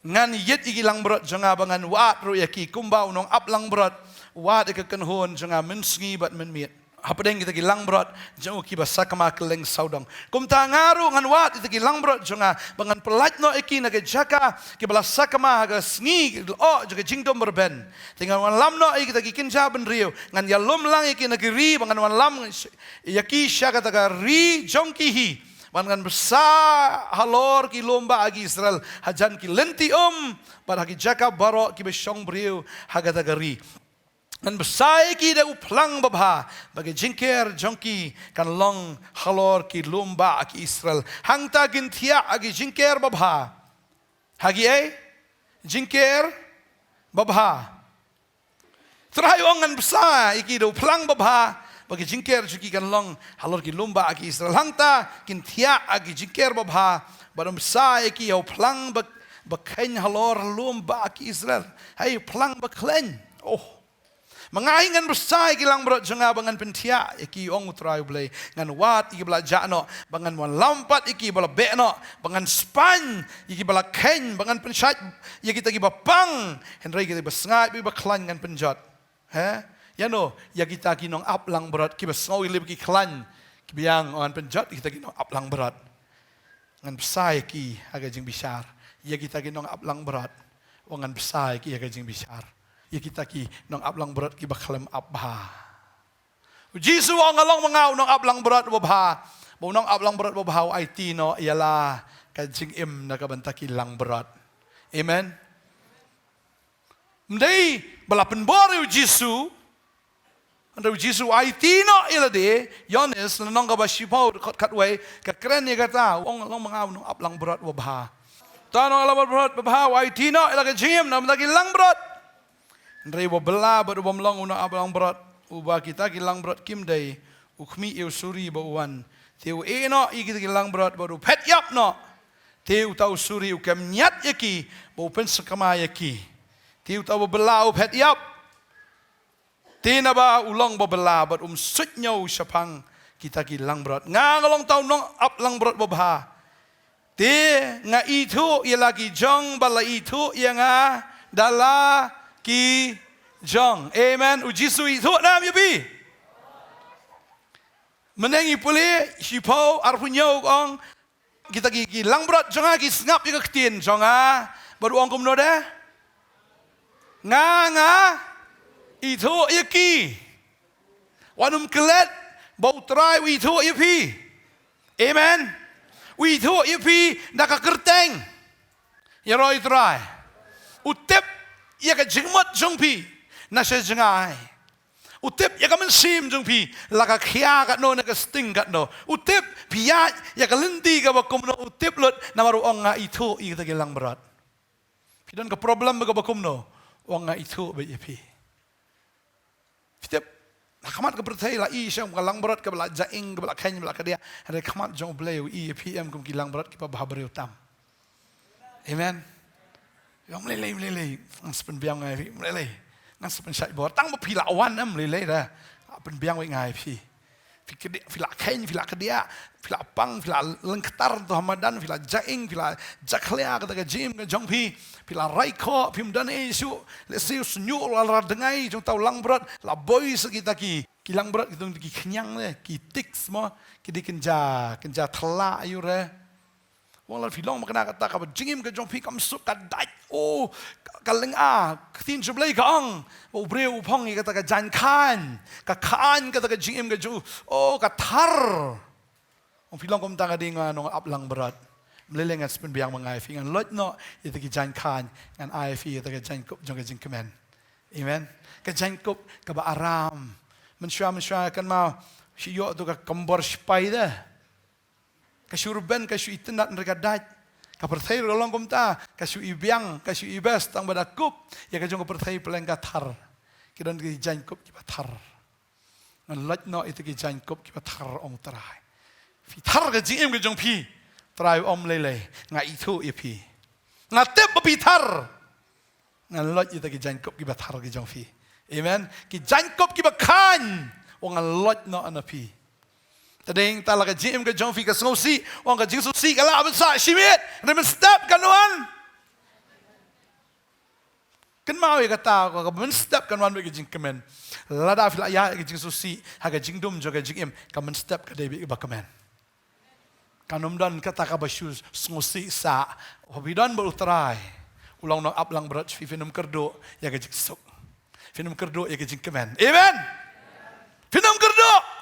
ngan ïit ïa ki langbrot jong nga ba ngan wad ruh ïa ki, kumba u nongap langbrot u wad ïa ka kynhun jong nga mynsngi bad mynmiet. Hapdeng kita ki langbrot jong u kiba sakma kylleng sawdong. Kumta nga ruh ngan wad ïa kita ki langbrot jong nga ba ngan pyllait noh ïa ki na ka jaka kiba la sakma ha ka sngi lyoh jong ka jingdum rben. Te ngan wanlam noh ïa kita ki kynja bynriew, ngan ïalum lang ïa ki na ki ri ba ngan wanlam ïa ki sha kata ka ri jong ki hi. Bad ngan bsa halor ki lum bah ki Israel hajan ki lynti um bad ha ki jaka baroh kiba shong briew ha kata ka ri. Ngan bsa ïa ki da u phlang babha, ba ki jingker jong ki kan long halor ki lum bah ki Israel. Hangta kin thiah ha ki jingker babha. Ha ki ei? Jingker babha. Trai u ong ngan bsa ïa ki da u phlang babha, ba ki jingker jong ki kan long halor ki lum bah ki Israel. Hangta kin thiah ha ki jingker babha, bad ngan bsa ïa ki ïa u phlang ba, ba kheiñ halor lum bah ki Israel. Hei, u phlang ba khleiñ. Oh. Ma nga hi ngan bsa ïa ki langbrot jong nga ba ngan pynthiah ïa ki, ong U Trai U Blei. Ngan wad ïa kiba la jah noh, ba ngan wanlam pat ïa kiba la beh noh, ba ngan spaiñ ïa kiba la kheiñ, ba ngan pynshait ïa kita kiba pang, hynrei kita kiba sngaid bad kiba khlaiñ ngan pynjot. He? Ïano, ïa kita ki nongap langbrot kiba sngew ïaleh ki khlaiñ, ki biang, ngan pynjot ïa kita ki nongap langbrot. Ngan bsa ïa ki ha ka jingbishar. Ïa kita ki nongap langbrot, u ong ngan bsa ïa ki ha ka jingbishar. Ïa kita ki nongap langbrot kiba khlem ap bha. U Jisu u ong, nga long ma nga u nongap langbrot babha. Ba u nongap langbrot babha u aiti noh ïa la ka jingim na ka bynta ki langbrot. Amen. Ym dei ba la pynbor ïa u Jisu, Hynrei u Jisu u aiti noh ïa lade, Ïoannis, lynnong kaba shiphew, dkhot khatwei, ka kren ïa kata, u ong, long ma nga u nongap langbrot uba bha. Uta u nongap langbrot uba bha, u aiti noh ïa la ka jingim na bynta ki langbrot. Hynrei uba bylla bad u bym long u nongap langbrot, uba kita ki langbrot kim dei, u khmih ïa u suri ba u wan. Te u ïeh noh ïa kita ki langbrot bad u phet ïap noh. Te uta u suri u kem ñiat ïa ki, bad u pynsakhma ïa ki. Te uta uba bylla u phet ïap. Te naba u long ba bylla bad um suidñiew shaphang kita ki langbrot. Nga nga long uta u nongap langbrot ba bha. Te nga ithuh ïa la ki jong ba la ithuh ïa nga da la ki jong. Amen. U Jisu u ithuh ne em ïa phi? Mynne ngi pule, shiphew, arphew hynñiew u ong, kita ki, ki langbrot jong nga ki sngap ïa ka ktien jong nga. Bad u ong kumno de? Nga, nga ithuh ïa ki. Wat nym klet ba u Trai u ithuh ïa phi. Amen. U ithuh ïa phi da ka kyrteng. Ïaroh ïa u Trai. U tip ïa ka jingmut jong phi na sha jngai. U tip ïa ka mynsiem jong phi, la ka khia katno ne ka sting katno. U tip phi ïaid ïa ka lynti kaba kumno, u tip lut, namar u ong nga ithuh ïa kita ki langbrot. Phi don ka problem kaba kumno, u ong nga ithuh beit ïa phi. Phi tip, ha khmat ka pyrthei la i shem ka langbrot kaba la jaing, kaba la kheiñ, kaba la kadiah. Hynrei ha khmat jong U Blei u i ïa phi em kum ki langbrot kiba bhabriew tam. Amen. Ïa, ym lei lei, ym lei lei. Ngan sa pynbiang nga ïa phi, ym lei lei. Ngan sa pynshait bor. Tang ba phi la wan em, ym lei lei da. Pynbiang wei nga ïa phi. Phi kdiah, phi la kheiñ, phi la kdiah, phi la pang, phi la lyngktar to ha madan, phi la jaing, phi la jakhlia kata ka jingim ka jong phi, phi la rai khoh, phim don ei shuh, lehse u shñiuh la la dngai jong uta u langbrot, la boi sa kita ki, ki langbrot, ki dong ki khñiang ne, ki ticks mo, ki dei kynja, kynja thala ïa u re. Wan la phi long ma kane kata kaba jingim ka jong phi kam suk ka dait. Oh, ka, ka lynga, ka ktien jong U Blei ka ong. U briew u phong ïa kata ka jaiñ khaiñ. Ka khaiñ kata ka jingim ka jong u. Oh, ka thar. Wan phi long kumta nga dei nga nongap langbrot. Ym lei lei ngan sa pynbiang ma nga ïa phi ngan loit noh ïa kita ki jaiñ khaiñ. Ngan ai ïa phi ïa kita ki jaiñkup jong ka jingkmen. Amen. Ka jaiñkup kaba aram. Mynshuwa, mynshuwa kynmaw. Shu ïoh to ka kombor shipai de. Ka shu rben, ka shu itynnad, hynrei ka dait. Ka pyrthei ruh ka long kumta, ka shu ibiang, ka shu ibes, tang ba da kup ïa ka jong ka pyrthei, pleng ka thar. Ki don ki jaiñkup kiba thar. Ngan loit noh ïa kita ki jaiñkup kiba thar, ong U Trai. Phi thar ka jingim ka jong phi. Trai u ong ym lei lei, nga ithuh ïa phi. Nga tip ba phi thar. Ngan loit ïa kita ki jaiñkup kiba thar ki jong phi. Amen. Ki jaiñkup kiba khaiñ, u ong ngan loit noh na phi. Te dei ta la ka jingim ka jong phi ka sngewsih, u ong ka jingsngewsih ka lah ban sah shi miet, hynrei mynstep kan wan. Kynmaw ïa kata, ka mynstep kan wan beit ka jingkmen. Lada phi la ïaid ïa ka jingsngewsih ha ka jingdum jong ka jingim, ka mynstep ka dei beit kaba kmen. Kan ym don kata kaba shu sngewsih sah. Haba phi don bad U Trai, u long nongap langbrot, phi, phin ym kyrduh ïa ka jingsuk. Phin ym kyrduh ïa ka jingkmen. Amen. Phin ym kyrduh.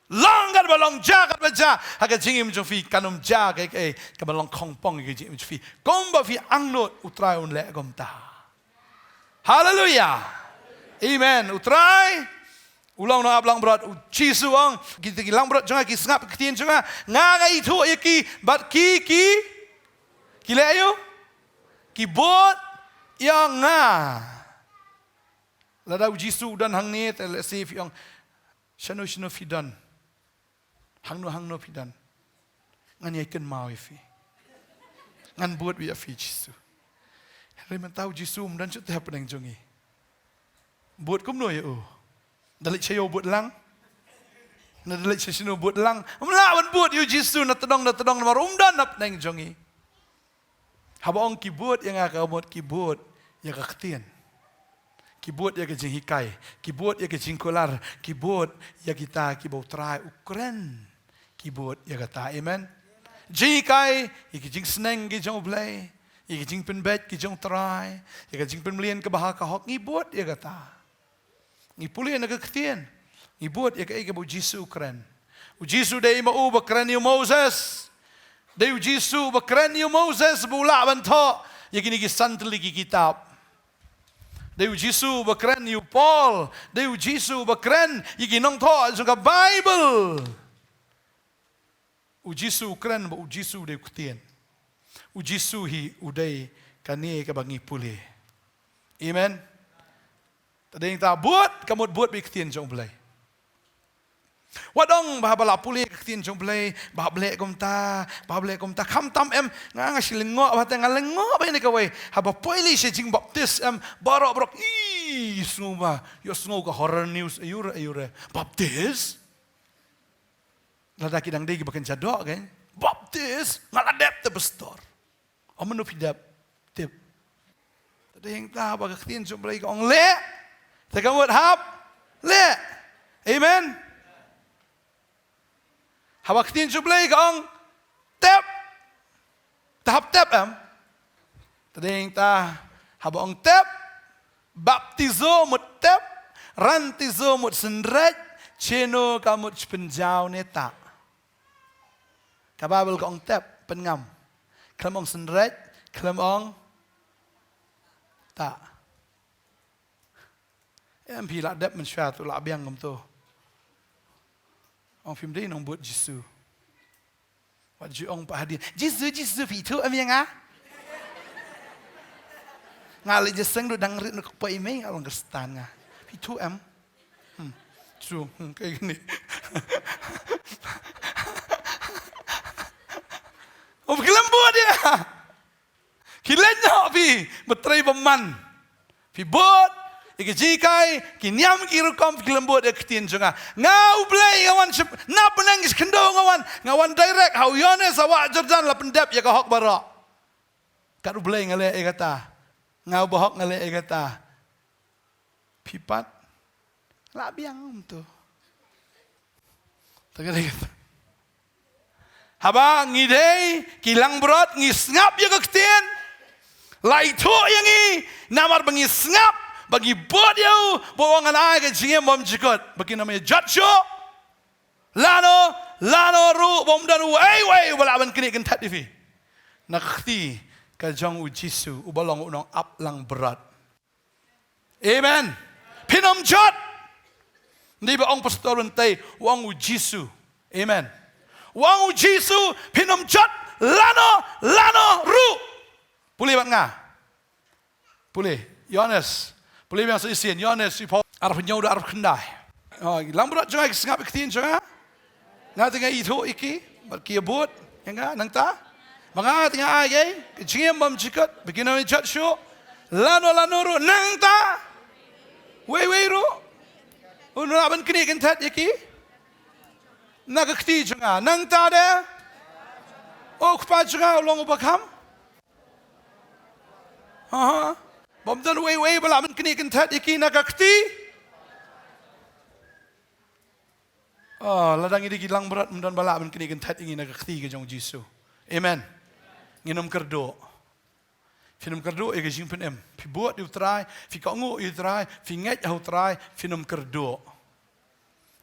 Long katba long, jia katba jia ha ka jingim jong phi, kan ym jia kaei kaei kaba long khongpong ïa ka jingim jong phi. Kumba phi angnud, U Trai un leh kumta. Haleluia. Amen. U Trai u long nongap langbrot, U Jisu u ong, kita ki langbrot jong nga ki sngap ïa ka ktien jong nga, nga nga ithuh ïa ki, bad ki, ki, ki leh aïu? Ki bud ïa nga. Lada U Jisu u don hangne, te lehse phi ong, shano shano phi don? Hangno hangno phi don? Ngan ïai kynmaw ïa phi. Ngan bud ïa phi, Jisu. Hynrei mynta U Jisu um don shuh te hapdeng jong ngi. Bud kumno ïa u? Da leit sha ïew bud lang? Ne da leit sha shano bud lang? Ym lah ban bud ïa U Jisu na tdong na tdong namar um don hapdeng jong ngi. Haba ong ki bud ïa nga, ka mut ki bud ïa ka ktien. Ki bud ïa ka jinghikai, ki bud ïa ka jingkular, ki bud ïa kita kiba U Trai u kren. Ki bud ïa kata, amen. Jinghikai ïa ki jingsneng ki jong U Blei, ïa ki jingpynbeit ki jong U Trai, ïa ka jingpynmlien kaba ha ka hok, ngi bud ïa kata. Ngi pule na ka ktien, ngi bud ïa kaei kaba U Jisu u kren. U Jisu dei ma u ba kren ïa u Moses. Dei U Jisu ba kren ïa u Moses ba u lah ban thoh ïa kine ki san tylli ki kitab. Dei u Jisu ba kren ïa u Paul. Dei u Jisu ba kren ïa ki nongthoh jong ka Baibl. U Jisu u kren ba u Jisu u dei u ktien. U Jisu hi u dei kane kaba ngi pule. Amen. Te dei ta bud, ka mut bud bad ktien jong U Blei. Wat ong ba haba la pule ka ktien jong U Blei, ba hap leh kumta, ba hap leh kumta. Khamtam em, nga nga shu lyngngoh ba te nga lyngngoh ba ine kawei. Haba poi lei sha jingbaptis em, baroh baroh, i, sngew ba, ïohsngew ka horror news, aiu re, aiu re. Baptis? Lada ki dang dei kiba kynja doh, kan? Baptis, nga la dep te pastor. Ong mynno phi dep, tip. Te dei hangta ba ka ktien jong U Blei ka ong leh. Te ka mut hap leh. Amen. Haba ka ktien jong U Blei ka ong tep. Te hap tep em. Te dei hangta haba ong tep. Baptizo mut tep. Rantizo mut synreit. Cheno ka mut pynjaw ne ta. Ka Baibl ka ong tep, pynngam. Khlem ong synreit, khlem ong ta. Em phi lah dep mynshuwa tu lah biang kumto. Ong phim dei nongbud Jisu. Wat ju ong pat hadien. Jisu, Jisu, phi ithuh em ïa nga? Nga leh jingïaseng ruh dang rit na ka poi mei nga long Khristan nga. Phi ithuh em? Hmm. True. Hmm, kaei kane. Oh, phi khlem bud ïa. Ki leit noh phi, ba trei bymman. Phi bud ïa ki jinghikai, ki niam ki rukom, phi khlem bud ïa ka ktien jong nga. Nga U Blei nga wan sha, na bneng sha khyndew nga wan, nga wan direct ha u Ïoannis ha wah Jordan la pyndep ïa ka hok baroh. Kat U Blei nga leh ïa kata. Nga u bahok nga leh ïa kata. Phi pat lah biang kumto. Te ka dei kata. Haba ngi dei ki langbrot ngi sngap ïa ka ktien. La ithuh ïa ngi namar ba ngi sngap, ba ngi bud ïa u, ba u ong ngan ai ka jingim bymjukut. Ba kin ym ïa jot shuh. Lano, lano ruh bym don uei uei uba lah ban knieh kynthait ïa phi na ka kti ka jong u Jisu uba long u nongap langbrot. Amen. Phin ym jot. Ngi ba ong pastor Wyntai, u ong u Jisu. Amen. U ong u Jisu, phin ym jot lano, lano ruh. Pule bad nga. Pule, Ïoannis. Pule biang sa shisien, Ïoannis, shiphew, arphew hynñiew da arphew khyndai. Oh, langbrot jong nga ki sngap ïa ka ktien jong nga. Nga te nga ithuh ïa ki, bad ki ïa bud ïa nga nangta. Ba nga te nga ai ïa ki ka jingim bymjukut, ba kin ym ïa jot shuh. Lano lano ruh nangta. Wei wei ruh. Un lah ban knieh kynthait ïa ki. Na ka kti jong nga nangta de. O Kpa jong nga u long uba kham. Aha. Bym don uei uei ba lah ban knieh kynthait ïa ki na ka kti. Oh, lada ngi dei ki langbrot, ym don ba lah ban knieh kynthait ïa ngi na ka kti ka jong u Jisu. Amen. Ngin ym kyrduh. Phin ym kyrduh ïa ka jingpynim. Phi bud ïa u Trai, phi kohnguh ïa u Trai, phi ngeit ha u Trai, phin ym kyrduh.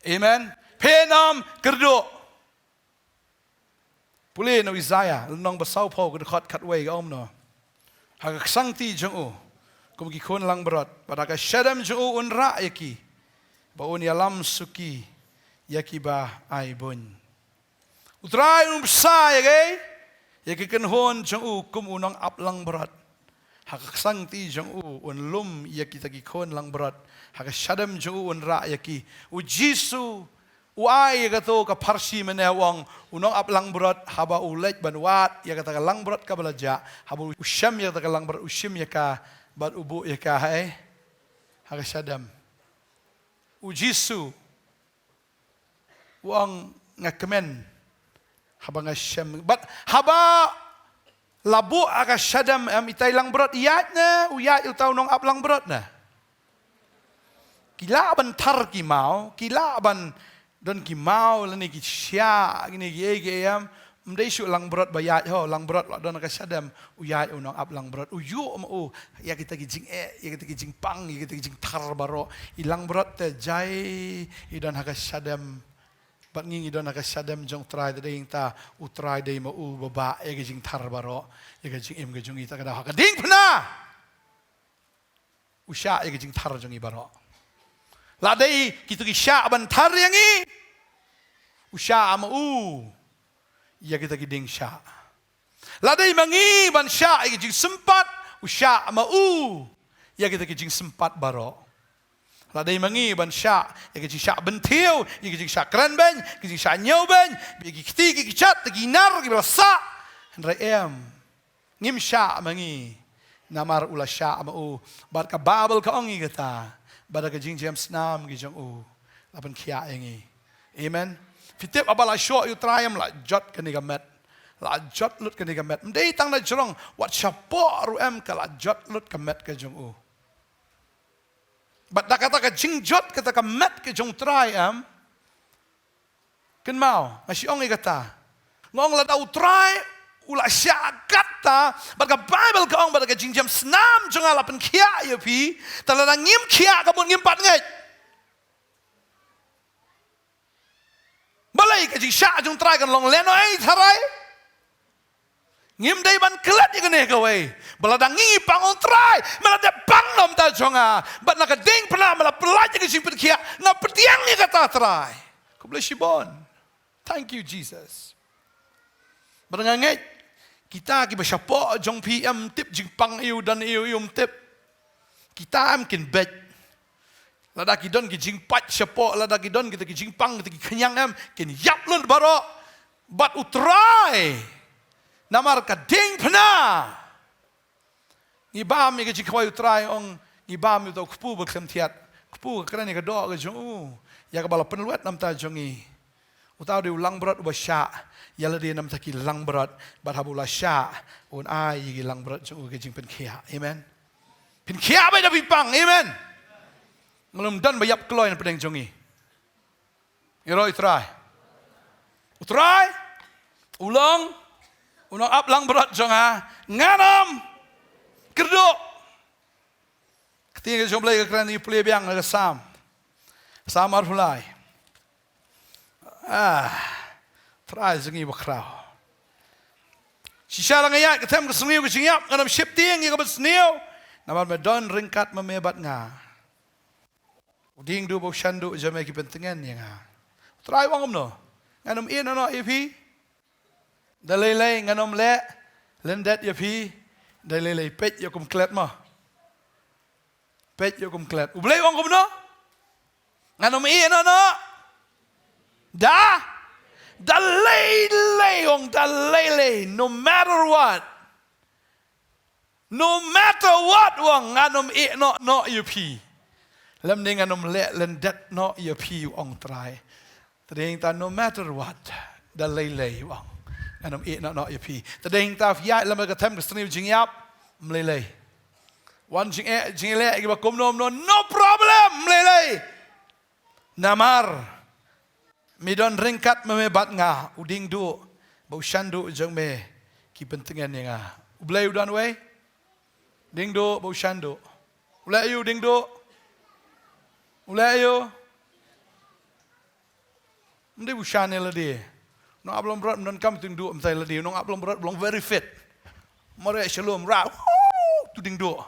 Amen. Phin ym kyrduh. Pule na u Isaïah, lynnong ba sawphew ka dkhot khatwei ka ong kumno. Ha ka ksangti jong u, kum ki khun langbrot, bad ha ka shadem jong u un rah ïa ki, ba un ïalam suki ïa kiba ai buiñ. U Trai un bsa ïa ki, ïa ki kynhun jong u kum u nongap langbrot. Ha ka ksangti jong u un lum ïa kita ki khun langbrot. Ha ka shadem jong u un rah ïa ki. U Jisu u ai ïa kato ka pharshi mynne u ong, u nongap langbrot haba u leit ban wad ïa kata ka langbrot kaba la jah, haba u shem ïa kata ka langbrot, u shim ïa ka bad u buh ïa ka ha, ha ka shadem. U Jisu u ong nga kmen haba nga shem. Bad haba la buh ha ka shadem em, itai langbrot ïaid ne u ïaid uta u nongap langbrot ne? Ki lah ban thar ki maw, ki lah ban don ki maw lane ki shyiah, kine kiei kiei em. Ym dei shuh langbrot ba ïaid ho, langbrot la don ha ka shadem, u ïaid u nongap langbrot, u ïuh ma u ïa kita ki jingeh, ïa kita ki jingpang, ïa kita ki jingthar baroh. I langbrot te jai i don ha ka shadem. Bad ngi ngi don ha ka shadem jong u Trai, te dei ïa kata u Trai dei ma u ba bah ïa ka jingthar baroh, ïa ka jingim ka jong ngi. Ta ka daw ha ka diengphna. u shah ïa ki jingthar jong ngi baroh. La dei kito ki shah ban thar ïa ngi, u shah ma u ïa kita ki dieng shah. La dei ma ngi ban shah ïa ki jingsympat, u shah ma u ïa kita ki jingsympat baroh. La dei ma ngi ban shah ïa ki jingshah bynthiew, ïa ki jingshah kren beiñ, ki jingshah ñiew beiñ, ïa ki kti ki kjat, ki nar ki ba la sah. Hynrei em, ngim shah ma ngi, namar u la shah ma u. Bad ka Baibl ka ong ïa kata, bad da ka jingjemsnam ki jong u la pynkhiah ïa ngi. Amen. Phi tip haba la shoh ïa u Trai em, la jot kane ka met, la jot lut kane ka met. Ym dei tang na jrong, wat shapoh ruh em ka la jot lut ka met ka jong u. Bad da kata ka jingjot kata ka met ka jong u Trai em, kynmaw, nga shu ong ïa kata. Nga ong lada u Trai u la shah katta, bad ka Baibl ka ong bad ka jingjemsnam jong nga la pynkhiah ïa phi, te lada ngim khiah ka mut ngim pat ngeit. Balei ka jingshah jong u Trai kan long lehnohei tharai? Ngim dei ban klet ïa kane kawei. Ba lada ngi pang ong Trai, me la dep pang na ka bynta jong nga. Bad na ka diengphna me la pyllait ïa ka jingpynkhiah, nga pdiang ïa kata Trai. Khublei shibun. Thank you, Jesus. Bad nga ngeit, kita kiba shapoh jong phi em tip jingpang aiu, don aiu, aiu em tip. Kita em kin beit. Lada ki don ki jingpait shapoh, lada ki don kita ki jingpang, kita ki khñiang em, kin ïap lut baroh. Bad u Trai, namar ka diengphna. Ngi bam ïa ka jingkhawai u Trai, ong, ngi bam ïa uta u kpu ba khlem thiat. Kpu ka kren ïa ka doh ka jong u, ïa kaba la pynlwet na ka bynta jong ngi. Uta u dei u langbrot uba shah ïa lade na ka bynta ki langbrot, bad haba u la shah, un ai ïa ki langbrot jong u ka jingpynkhiah. Amen. Pynkhiah beit da phi pang. Amen. Ngi lum don ba ïap kloi na pdeng jong ngi. Ïaroh ïa u Trai. U Trai u long u nongap langbrot jong nga, ngan ym kyrduh. Ka ktien ka jong U Blei ka kren, ngi pule biang na ka Salm. Salm arphew lai. Ah, Trai jong ngi bakhraw. Shisha la nga ïaid ka them ka sniew ka jingïap, ngan ym sheptieng ïa kaba sniew, namar me don ryngkat ma me bad nga. U diengduh bad u shanduh jong me ki pyntngen ïa nga. U Trai u ong kumno? Ngan ym ïehnoh noh ïa phi. Da lei lei ngan ym leh lyndet ïa phi. Da lei lei, peit ïa kum klet mo. Peit ïa kum klet. U Blei u ong kumno? Ngan ym ïehnoh noh. Da, da lei lei, u ong da lei lei, no matter what. No matter what, u ong, ngan ym ïehnoh noh ïa phi. Lymne ngan ym leh lyndet noh ïa phi, u ong Trai. Te dei ta no matter what, da lei lei, u ong, ngan ym ïehnoh noh ïa phi. Te dei ta phi ïaid lem ka them ka sniew jingïap, ym lei lei. Wan jingeh, jingeh leh kiba kumno kumno, no problem, ym lei lei. Namar me don ryngkat ma me bad nga, u diengduh bad u shanduh jong me ki pyntngen ïa nga. U Blei u don uwei? Diengduh bad u shanduh. U leh aiu diengduh? U leh aiu? Ym dei u shan ïa lade. U nongap langbrot ym donkam diengduh, ym dei lade. U nongap langbrot u long very fit. Mareh shalom rah. Woo! Utu diengduh.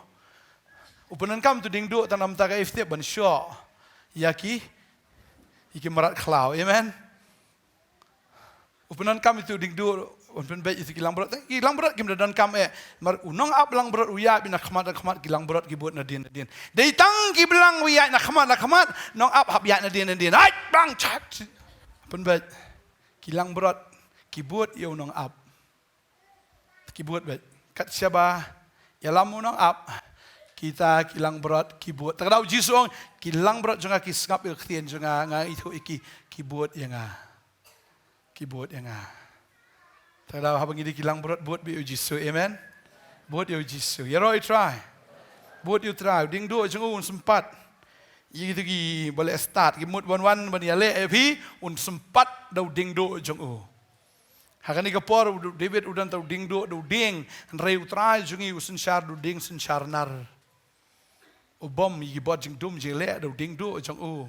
U pyndonkam utu diengduh tang namar ka iftip ban shoh ïa ki, ïa ki mrad khlaw. Amen. U pyndonkam utu diengduh ban pynbeit ïa ki langbrot. Ki langbrot kim da donkam eh. Namar u nongap langbrot u ïaid beit na khmat na khmat, ki langbrot ki bud nadien nadien. Dei tang ki blang u ïaid na khmat na khmat, nongap hap ïaid nadien nadien. Ai, bang chat. Pynbeit. Ki langbrot ki bud ïa u nongap. Ki bud beit. Kat shaba ïalam u nongap, kita ki langbrot ki bud. Te ka daw Jisu u ong, ki langbrot jong nga ki sngap ïa ka ktien jong nga, nga ithuh ïa ki, ki bud ïa nga. Ki bud ïa nga. Te ka daw haba ngi dei ki langbrot, bud beit ïa u Jisu. Amen. Bud ïa u Jisu. Ïaroh ïa u Trai. Bud ïa u Trai. U diengduh jong u un sympat ïa kito kiba leh stad, ki mut wan wan ban ïaleh ïa phi, un sympat da u diengduh jong u. Ha kane ka por u David u don ta u diengduh da u dieng, hynrei u Trai jong ngi u synshar da u dieng synshar nar. U bam ïa ki bor jingdum jingïaleh da u diengduh jong u.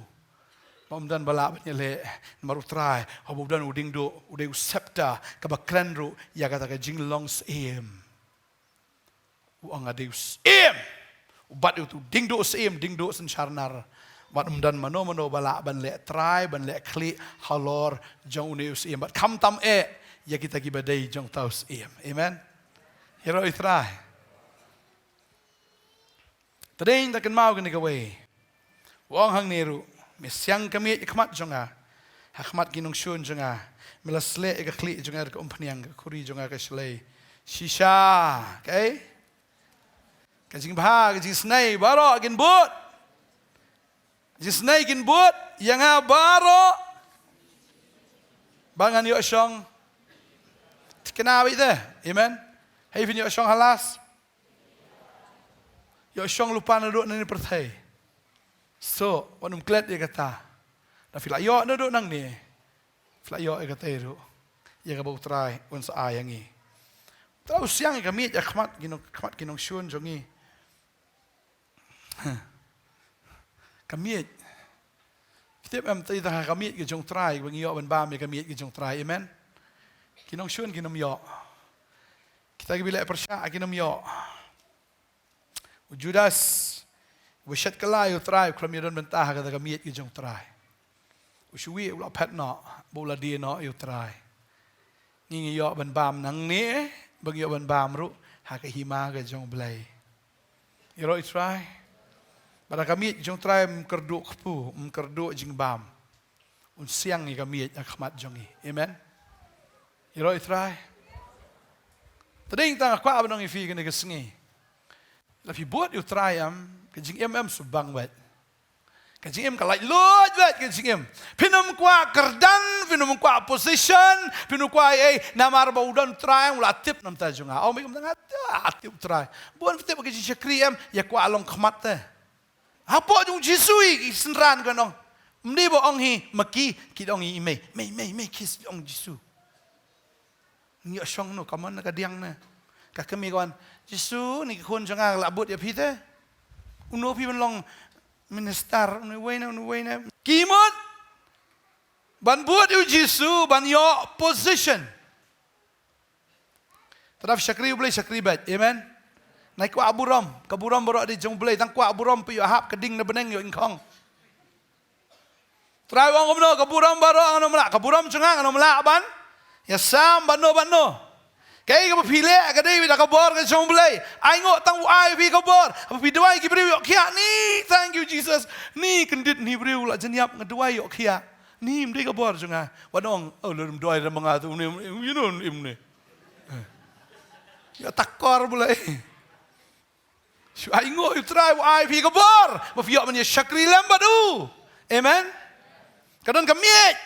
Bam don ba lah ban ïaleh, namar u Trai haba u don u diengduh, u dei u scepter kaba kren ruh ïa kata ka jinglong syiem. U ong nga dei u syiem. Bad utu ding duh u syiem, ding duh synshar nar. Bad ym don mano mano ba lah ban leh trai, ban leh khlieh halor jong une u syiem. Bad khamtam eh ïa kita kiba dei jong uta u syiem. Amen. Ïaroh ïa u Trai. Te dei ngi da kynmaw kane kawei. U ong hangne ruh, me siang ka miej ha khmat jong nga, ha khmat ki nongshun jong nga. Me la sleh ïa ka khlieh jong nga da ka umphniang, ka khuri jong nga ka shlei. Shisha, kaei? Ka jingbha, ka jingisnei baroh kin bud. Ka jingisnei kin bud ïa nga baroh. Ba ngan ïoh shong. Thikna beit te. Amen. Hei phin ïoh shong ha las. Ïoh shong lypa naduh nangne pyrthei. So, wat nym klet ïa kata. Da phi la ïoh naduh nangne, phi la ïoh ïa kata ruh, ïa kaba U Trai un sa ai ha ngi. U Trai u siang ïa ka miej ha khmat ki nong, khmat ki nongshun jong ngi. Ka miej. Phi tip em, te tang ha ka miej ka jong U Trai ba ngi ïoh ban bam ïa ka miej ka jong U Trai. Amen. Ki nongshun kim ïoh. Kita kiba leh pyrshah kim ïoh. U Judas, uba shet kylla ïa U Trai, u khlem ïadon bynta ha kata ka miej ka jong U Trai. U shu ïohi u la phet noh, ba u la die noh ïa U Trai. Ngi ngi ïoh ban bam nangne, ba ngi ïoh ban bam ruh ha ka hima ka jong U Blei. Ïaroh ïa U Trai. Bad ha ka miej ka jong U Trai ym kyrduh kpu, ym kyrduh jingbam. Un siang ïa ka miej ha khmat jong ngi. Amen. Ïaroh ïa U Trai. Te dei tang nga kwah ban ong ïa phi kane ka sngi. La phi bud ïa U Trai em, ka jingim em shu bang beit. Ka jingim ka laitluid beit ka jingim. Phin ym kwah kyrdan, phin ym kwah position, phin ym kwah ei ei, namar ba u don U Trai, u la tip na ka bynta jong nga. Ong beit kumta, nga tip U Trai. Bun phi tip ka jingshakri em, ïa kwah long khmat te. Hapoh jong U Jisu hi ki synran ki ong. Ym dei ba ong hi ma ki, ki da ong hi i mei. Mei, mei, mei, ki ong U Jisu. Ngi ïoh shong no, ka mon na ka diang ne. Ka kmie ka wan, Jisu, ni ki khun jong nga la bud ïa phi te. Uno phi ban long minister, uno wei ne, uno wei ne. Ki mut ban bud ïa U Jisu, ban ïoh position. Te da phi shakri U Blei, shakri beit. Amen. Nai kwah burom, ka burom baroh dei jong U Blei, tang kwah burom phi ïoh hap ka ding na bneng ïoh ingkhong. Trai u ong kumno, ka burom baroh ngan ym lah, ka burom jong nga ngan ym lah ban ïasam bad no bad no. Kaei kaba phi leh ka dei da ka bor ka jong U Blei. Ainguh tang u ai phi ka bor. Haba phi duwai ki briew ïoh khiah, ni, thank you Jesus. Ni kyndit ni briew la jynïap, nga duwai ïoh khiah. Ni ym dei ka bor jong nga. Wat ong, oh, lada ym duwai da ma nga te, ym ne, ym ne, ym ne. Ïa takor U Blei. Shu ainguh ïa U Trai u ai phi ka bor ba phi ïoh ban ïa shakri lem bad u. Amen. Ka don ka miej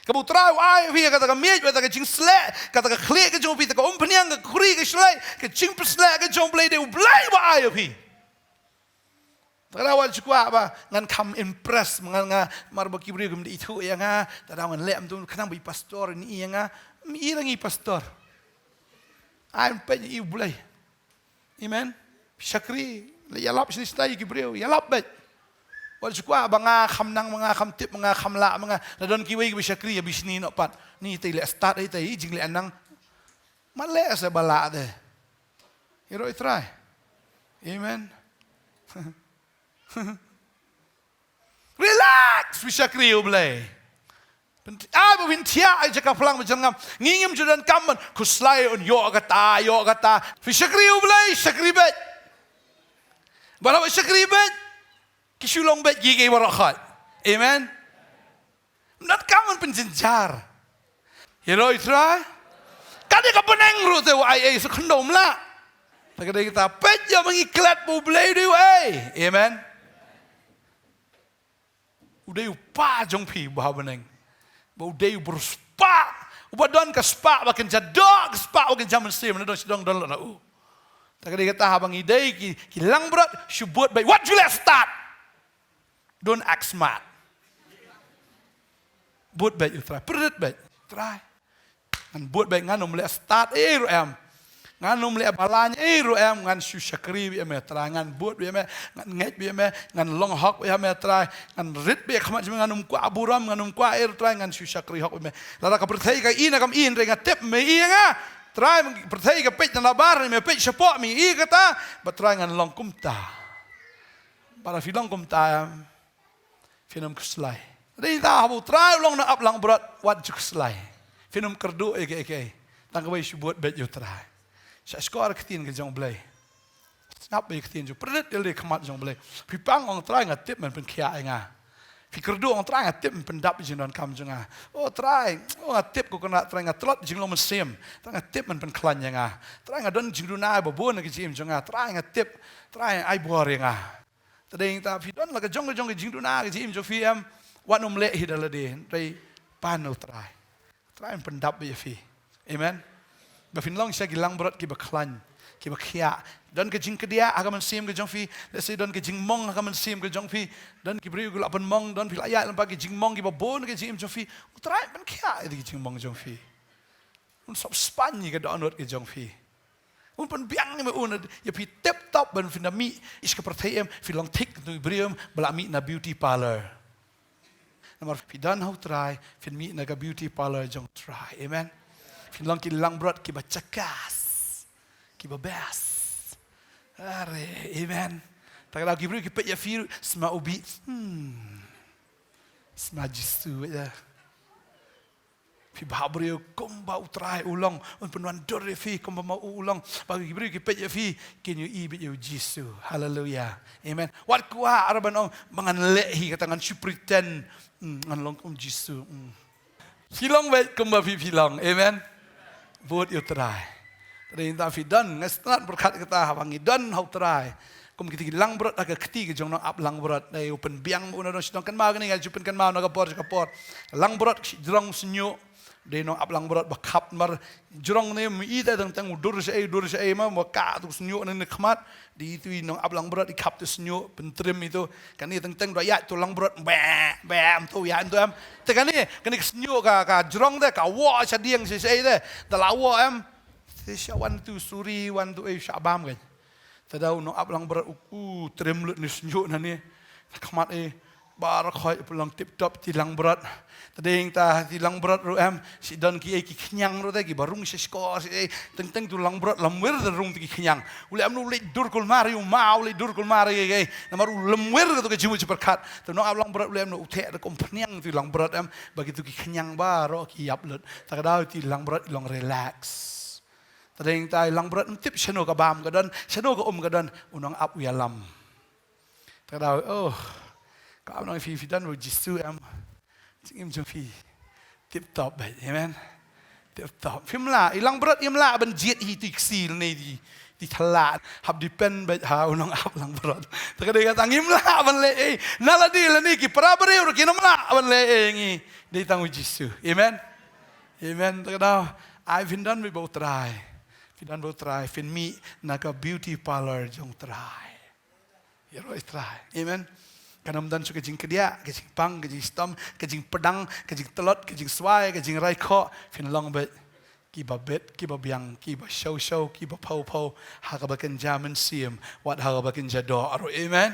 kaba U Trai u ai phi, kata ka miej, kata ka jingsleh, kata ka khlieh ka jong phi, kata ka umphniang, ka khuri, ka shlei, ka jingpynshlur ka jong U Blei, dei U Blei ba ai ïa phi. Te ka daw wat shu kwah ba ngan kham impress, ngan, nga, mar ba ki briew kim da ithuh ïa nga, te daw ngan leh kumto, khnang ba i pastor in ïohi ïa nga. Ym i rangi pastor. Ai ym peit, i U Blei. Amen. Shakri, leh ïalap shini shata ïa ki briew, ïalap beit. Wat shu kwah ba nga kham nang, ba nga kham tip, ba nga kham lah, ba nga, la don kiwei kiba shakri ïa bishni noh pat. Ni te leh stad, ïa te jingleh nang. Mat leh sa ba lah te. Ïaroh ïa U Trai. Amen. Relax, phi shakri U Blei. Ai ba phin thiah ïa ka phlang ba jyrngam. Ngi ngim ju donkam ban khuslai un ïoh kata, ïoh kata. Phi shakri U Blei, shakri beit. Ba la ba shakri beit, ki shu long beit ki, ki baroh khoit. Amen. Ym donkam ban pynjynjar. Ïaroh ïa U Trai. Ka dei ka bneng ruh te u ai ei sa khyndew, ym lah. Te ka dei kata, peit ïa ma ngi klet ba U Blei u dei uei. Amen. U dei u Pa jong phi uba ha bneng. Ba u dei u briew spah. Uba don ka spah ba kynja doh, ka spah ba kynja mynsiem, na don sha dong don la na u. Te ka dei kata, haba ngi dei ki, ki langbrot, shu bud beit, wat ju leh stad. Don't act smart. Bud beit ïa U Trai, pyrshah beit ïa U Trai. Ngan bud beit, ngan ym leh stad ei ruh em. Ngan ym leh balang ei ruh em, ngan shu shakri beit ïa me Trai, ngan bud beit ïa me, ngan ngeit beit ïa me, ngan long hok beit ïa me Trai, ngan rit beit ha khmat jong me, ngan ym kwah burom, ngan ym kwah ei ruh Trai, ngan shu shakri hok beit ïa me. Lada ka pyrthei ka ïehnoh kam ïehnoh, nga tip me ïehnoh. Trai, pyrthei ka peit na nabar, me peit shapoh, me ïehnoh kata, bad Trai ngan long kumta. Para phi long kumta em, phin ym khuslai. Dei ta haba u Trai u long na ap langbrot wat ju khuslai. Phin ym kyrduh ïa kiei kiei. Tang kawei shu bud beit ïa u Trai. Sha skor ka ktien ka jong u Blei. Sngap ïa ka ktien jong u, pynrit ïa lade khmat jong u Blei. Phi pang ong Trai nga tip men pynkhiah ïa nga. Phi kyrduh ong Trai nga tip men pyndap ïa jingdonkam jong nga. O Trai, o nga tip ko kynrad Trai nga tlot jinglong mynsiem. Trai nga tip men pynkhlaiñ ïa nga. Trai nga don jingduna ba bun ha ka jingim jong nga. Trai nga tip, Trai ai bor ïa nga. Te dei ta phi don la ka jong ka jong ka jingduna ka jingim jong phi em. Wat nym leh hi da lade, dei pan u Trai. Trai un pyndap ïa phi. Amen. Ba phin long sha ki langbrot kiba khlaiñ, kiba khiah. Don ka jingkdiah ha ka mynsiem ka jong phi, lehse don ka jingmong ha ka mynsiem ka jong phi. Don ki briew ki la pynmong, don phi la ïaid lyngba ki jingmong kiba bun ka jingim jong phi. U Trai pynkhiah ïa ki jingmong jong phi. Un sop spaiñ ïa ka dohnud ka jong phi. Un pynbiang ïa me un ïa phi tip top ban phin da mih ïa ka pyrthei em, phi long thik tu briew em, ba la mih na beauty parlor. Namar phi don ha u Trai, phin mih na ka beauty parlor jong u Trai. Amen. Phin long ki langbrot kiba chakas, kiba best. Are, amen. Ta ka daw ki briew ki peit ïa phi, sma u bih. Hmm. Sma Jisu ïa. Phi bha briew kumba u Trai u long, un pynwandur ïa phi kumba ma u u long. Ba ki briew ki peit ïa phi, kin ïohi beit ïa u Jisu. Haleluia. Amen. Wat kwah ar ban ong ba ngan leh hi kata ngan shu pretend. Hmm, ngan long kum Jisu. Hmm. Phi long beit kumba phi phi long. Amen. Bud ïa u Trai. Te dei ta phi don, nga sngewtynnat pyrkhat kata haba ngi don ha u Trai. Kum kita ki langbrot ha ka kti ka jong nongap langbrot. Dei u pynbiang ma u na dong sha dong, kynmaw kane nga ju pynkynmaw na ka por sha ka por. Langbrot ki jrong shñiuh. Dei nongap langbrot ba khap namar jrong ne, ym i te teng teng u dur shaei, u dur shaei ma, ma ka tu shñiuh ne ne khmat. Dei tu i nongap langbrot i khap tu shñiuh, pyntrim i tu. Kane teng teng da ïaid tu langbrot, beh, beh, em tu ïaid em tu em. Te kane, kane ka shñiuh ka, ka jrong te, ka woh sha dieng sha shaei te. Da la woh em. Te sha wan tu suri, wan tu ei sha bam kan. Te da u nongap langbrot u, u trim lut ne shñiuh na ne. Khmat ei. Baroh khoit u pynlong tip top ti langbrot. Te dei ta ti langbrot ruh em, shi don kiei ki khñiang ruh te kiba rung shi skor shi ei. Teng teng tu langbrot lamwir te rung ti ki khñiang. U leh em u leit dur kulmar ïa u ma, u leit dur kulmar ïa ei. Namar u lamwir tu ka jingmut jingpyrkhat. Te nongap langbrot u leh em u theh te kum phniang ti langbrot em. Ba ki tu ki khñiang baroh ki ïap lut. Ta ka daw ti langbrot long relax. Te dei ta langbrot ym tip shano ka bam ka don, shano ka um ka don, u nongap u ïalam. Te ka daw, oh, ka ap nong phi phi don u Jisu em. Jingim jong phi tip top beit, amen. Tip top. Phim lah, i langbrot im lah ban jied hi tu i ksil ne di, di thala. Hap depend beit ha u nongap langbrot. Te ka dei kata ngim lah ban leh ei. Na la di la ni ki para briew ruh kim lah ban leh ei ngi. Dei tang u Jisu. Amen. Amen. Te ka daw, ai phin don beit ba u Trai. Phin don ba u Trai, phin mih na ka beauty parlor jong u Trai. Ïaroh ïa u Trai. Amen. Kan ym don shuh ka jingkdiah, ka jingpang, ka jingshitom, ka jingpdang, ka jingtlot, ka jingswai, ka jingrai khoh, phin long beit kiba bit, kiba biang, kiba shaw shaw, kiba phew phew, ha kaba kynja mynsiem, wat ha kaba kynja doh ruh. Amen.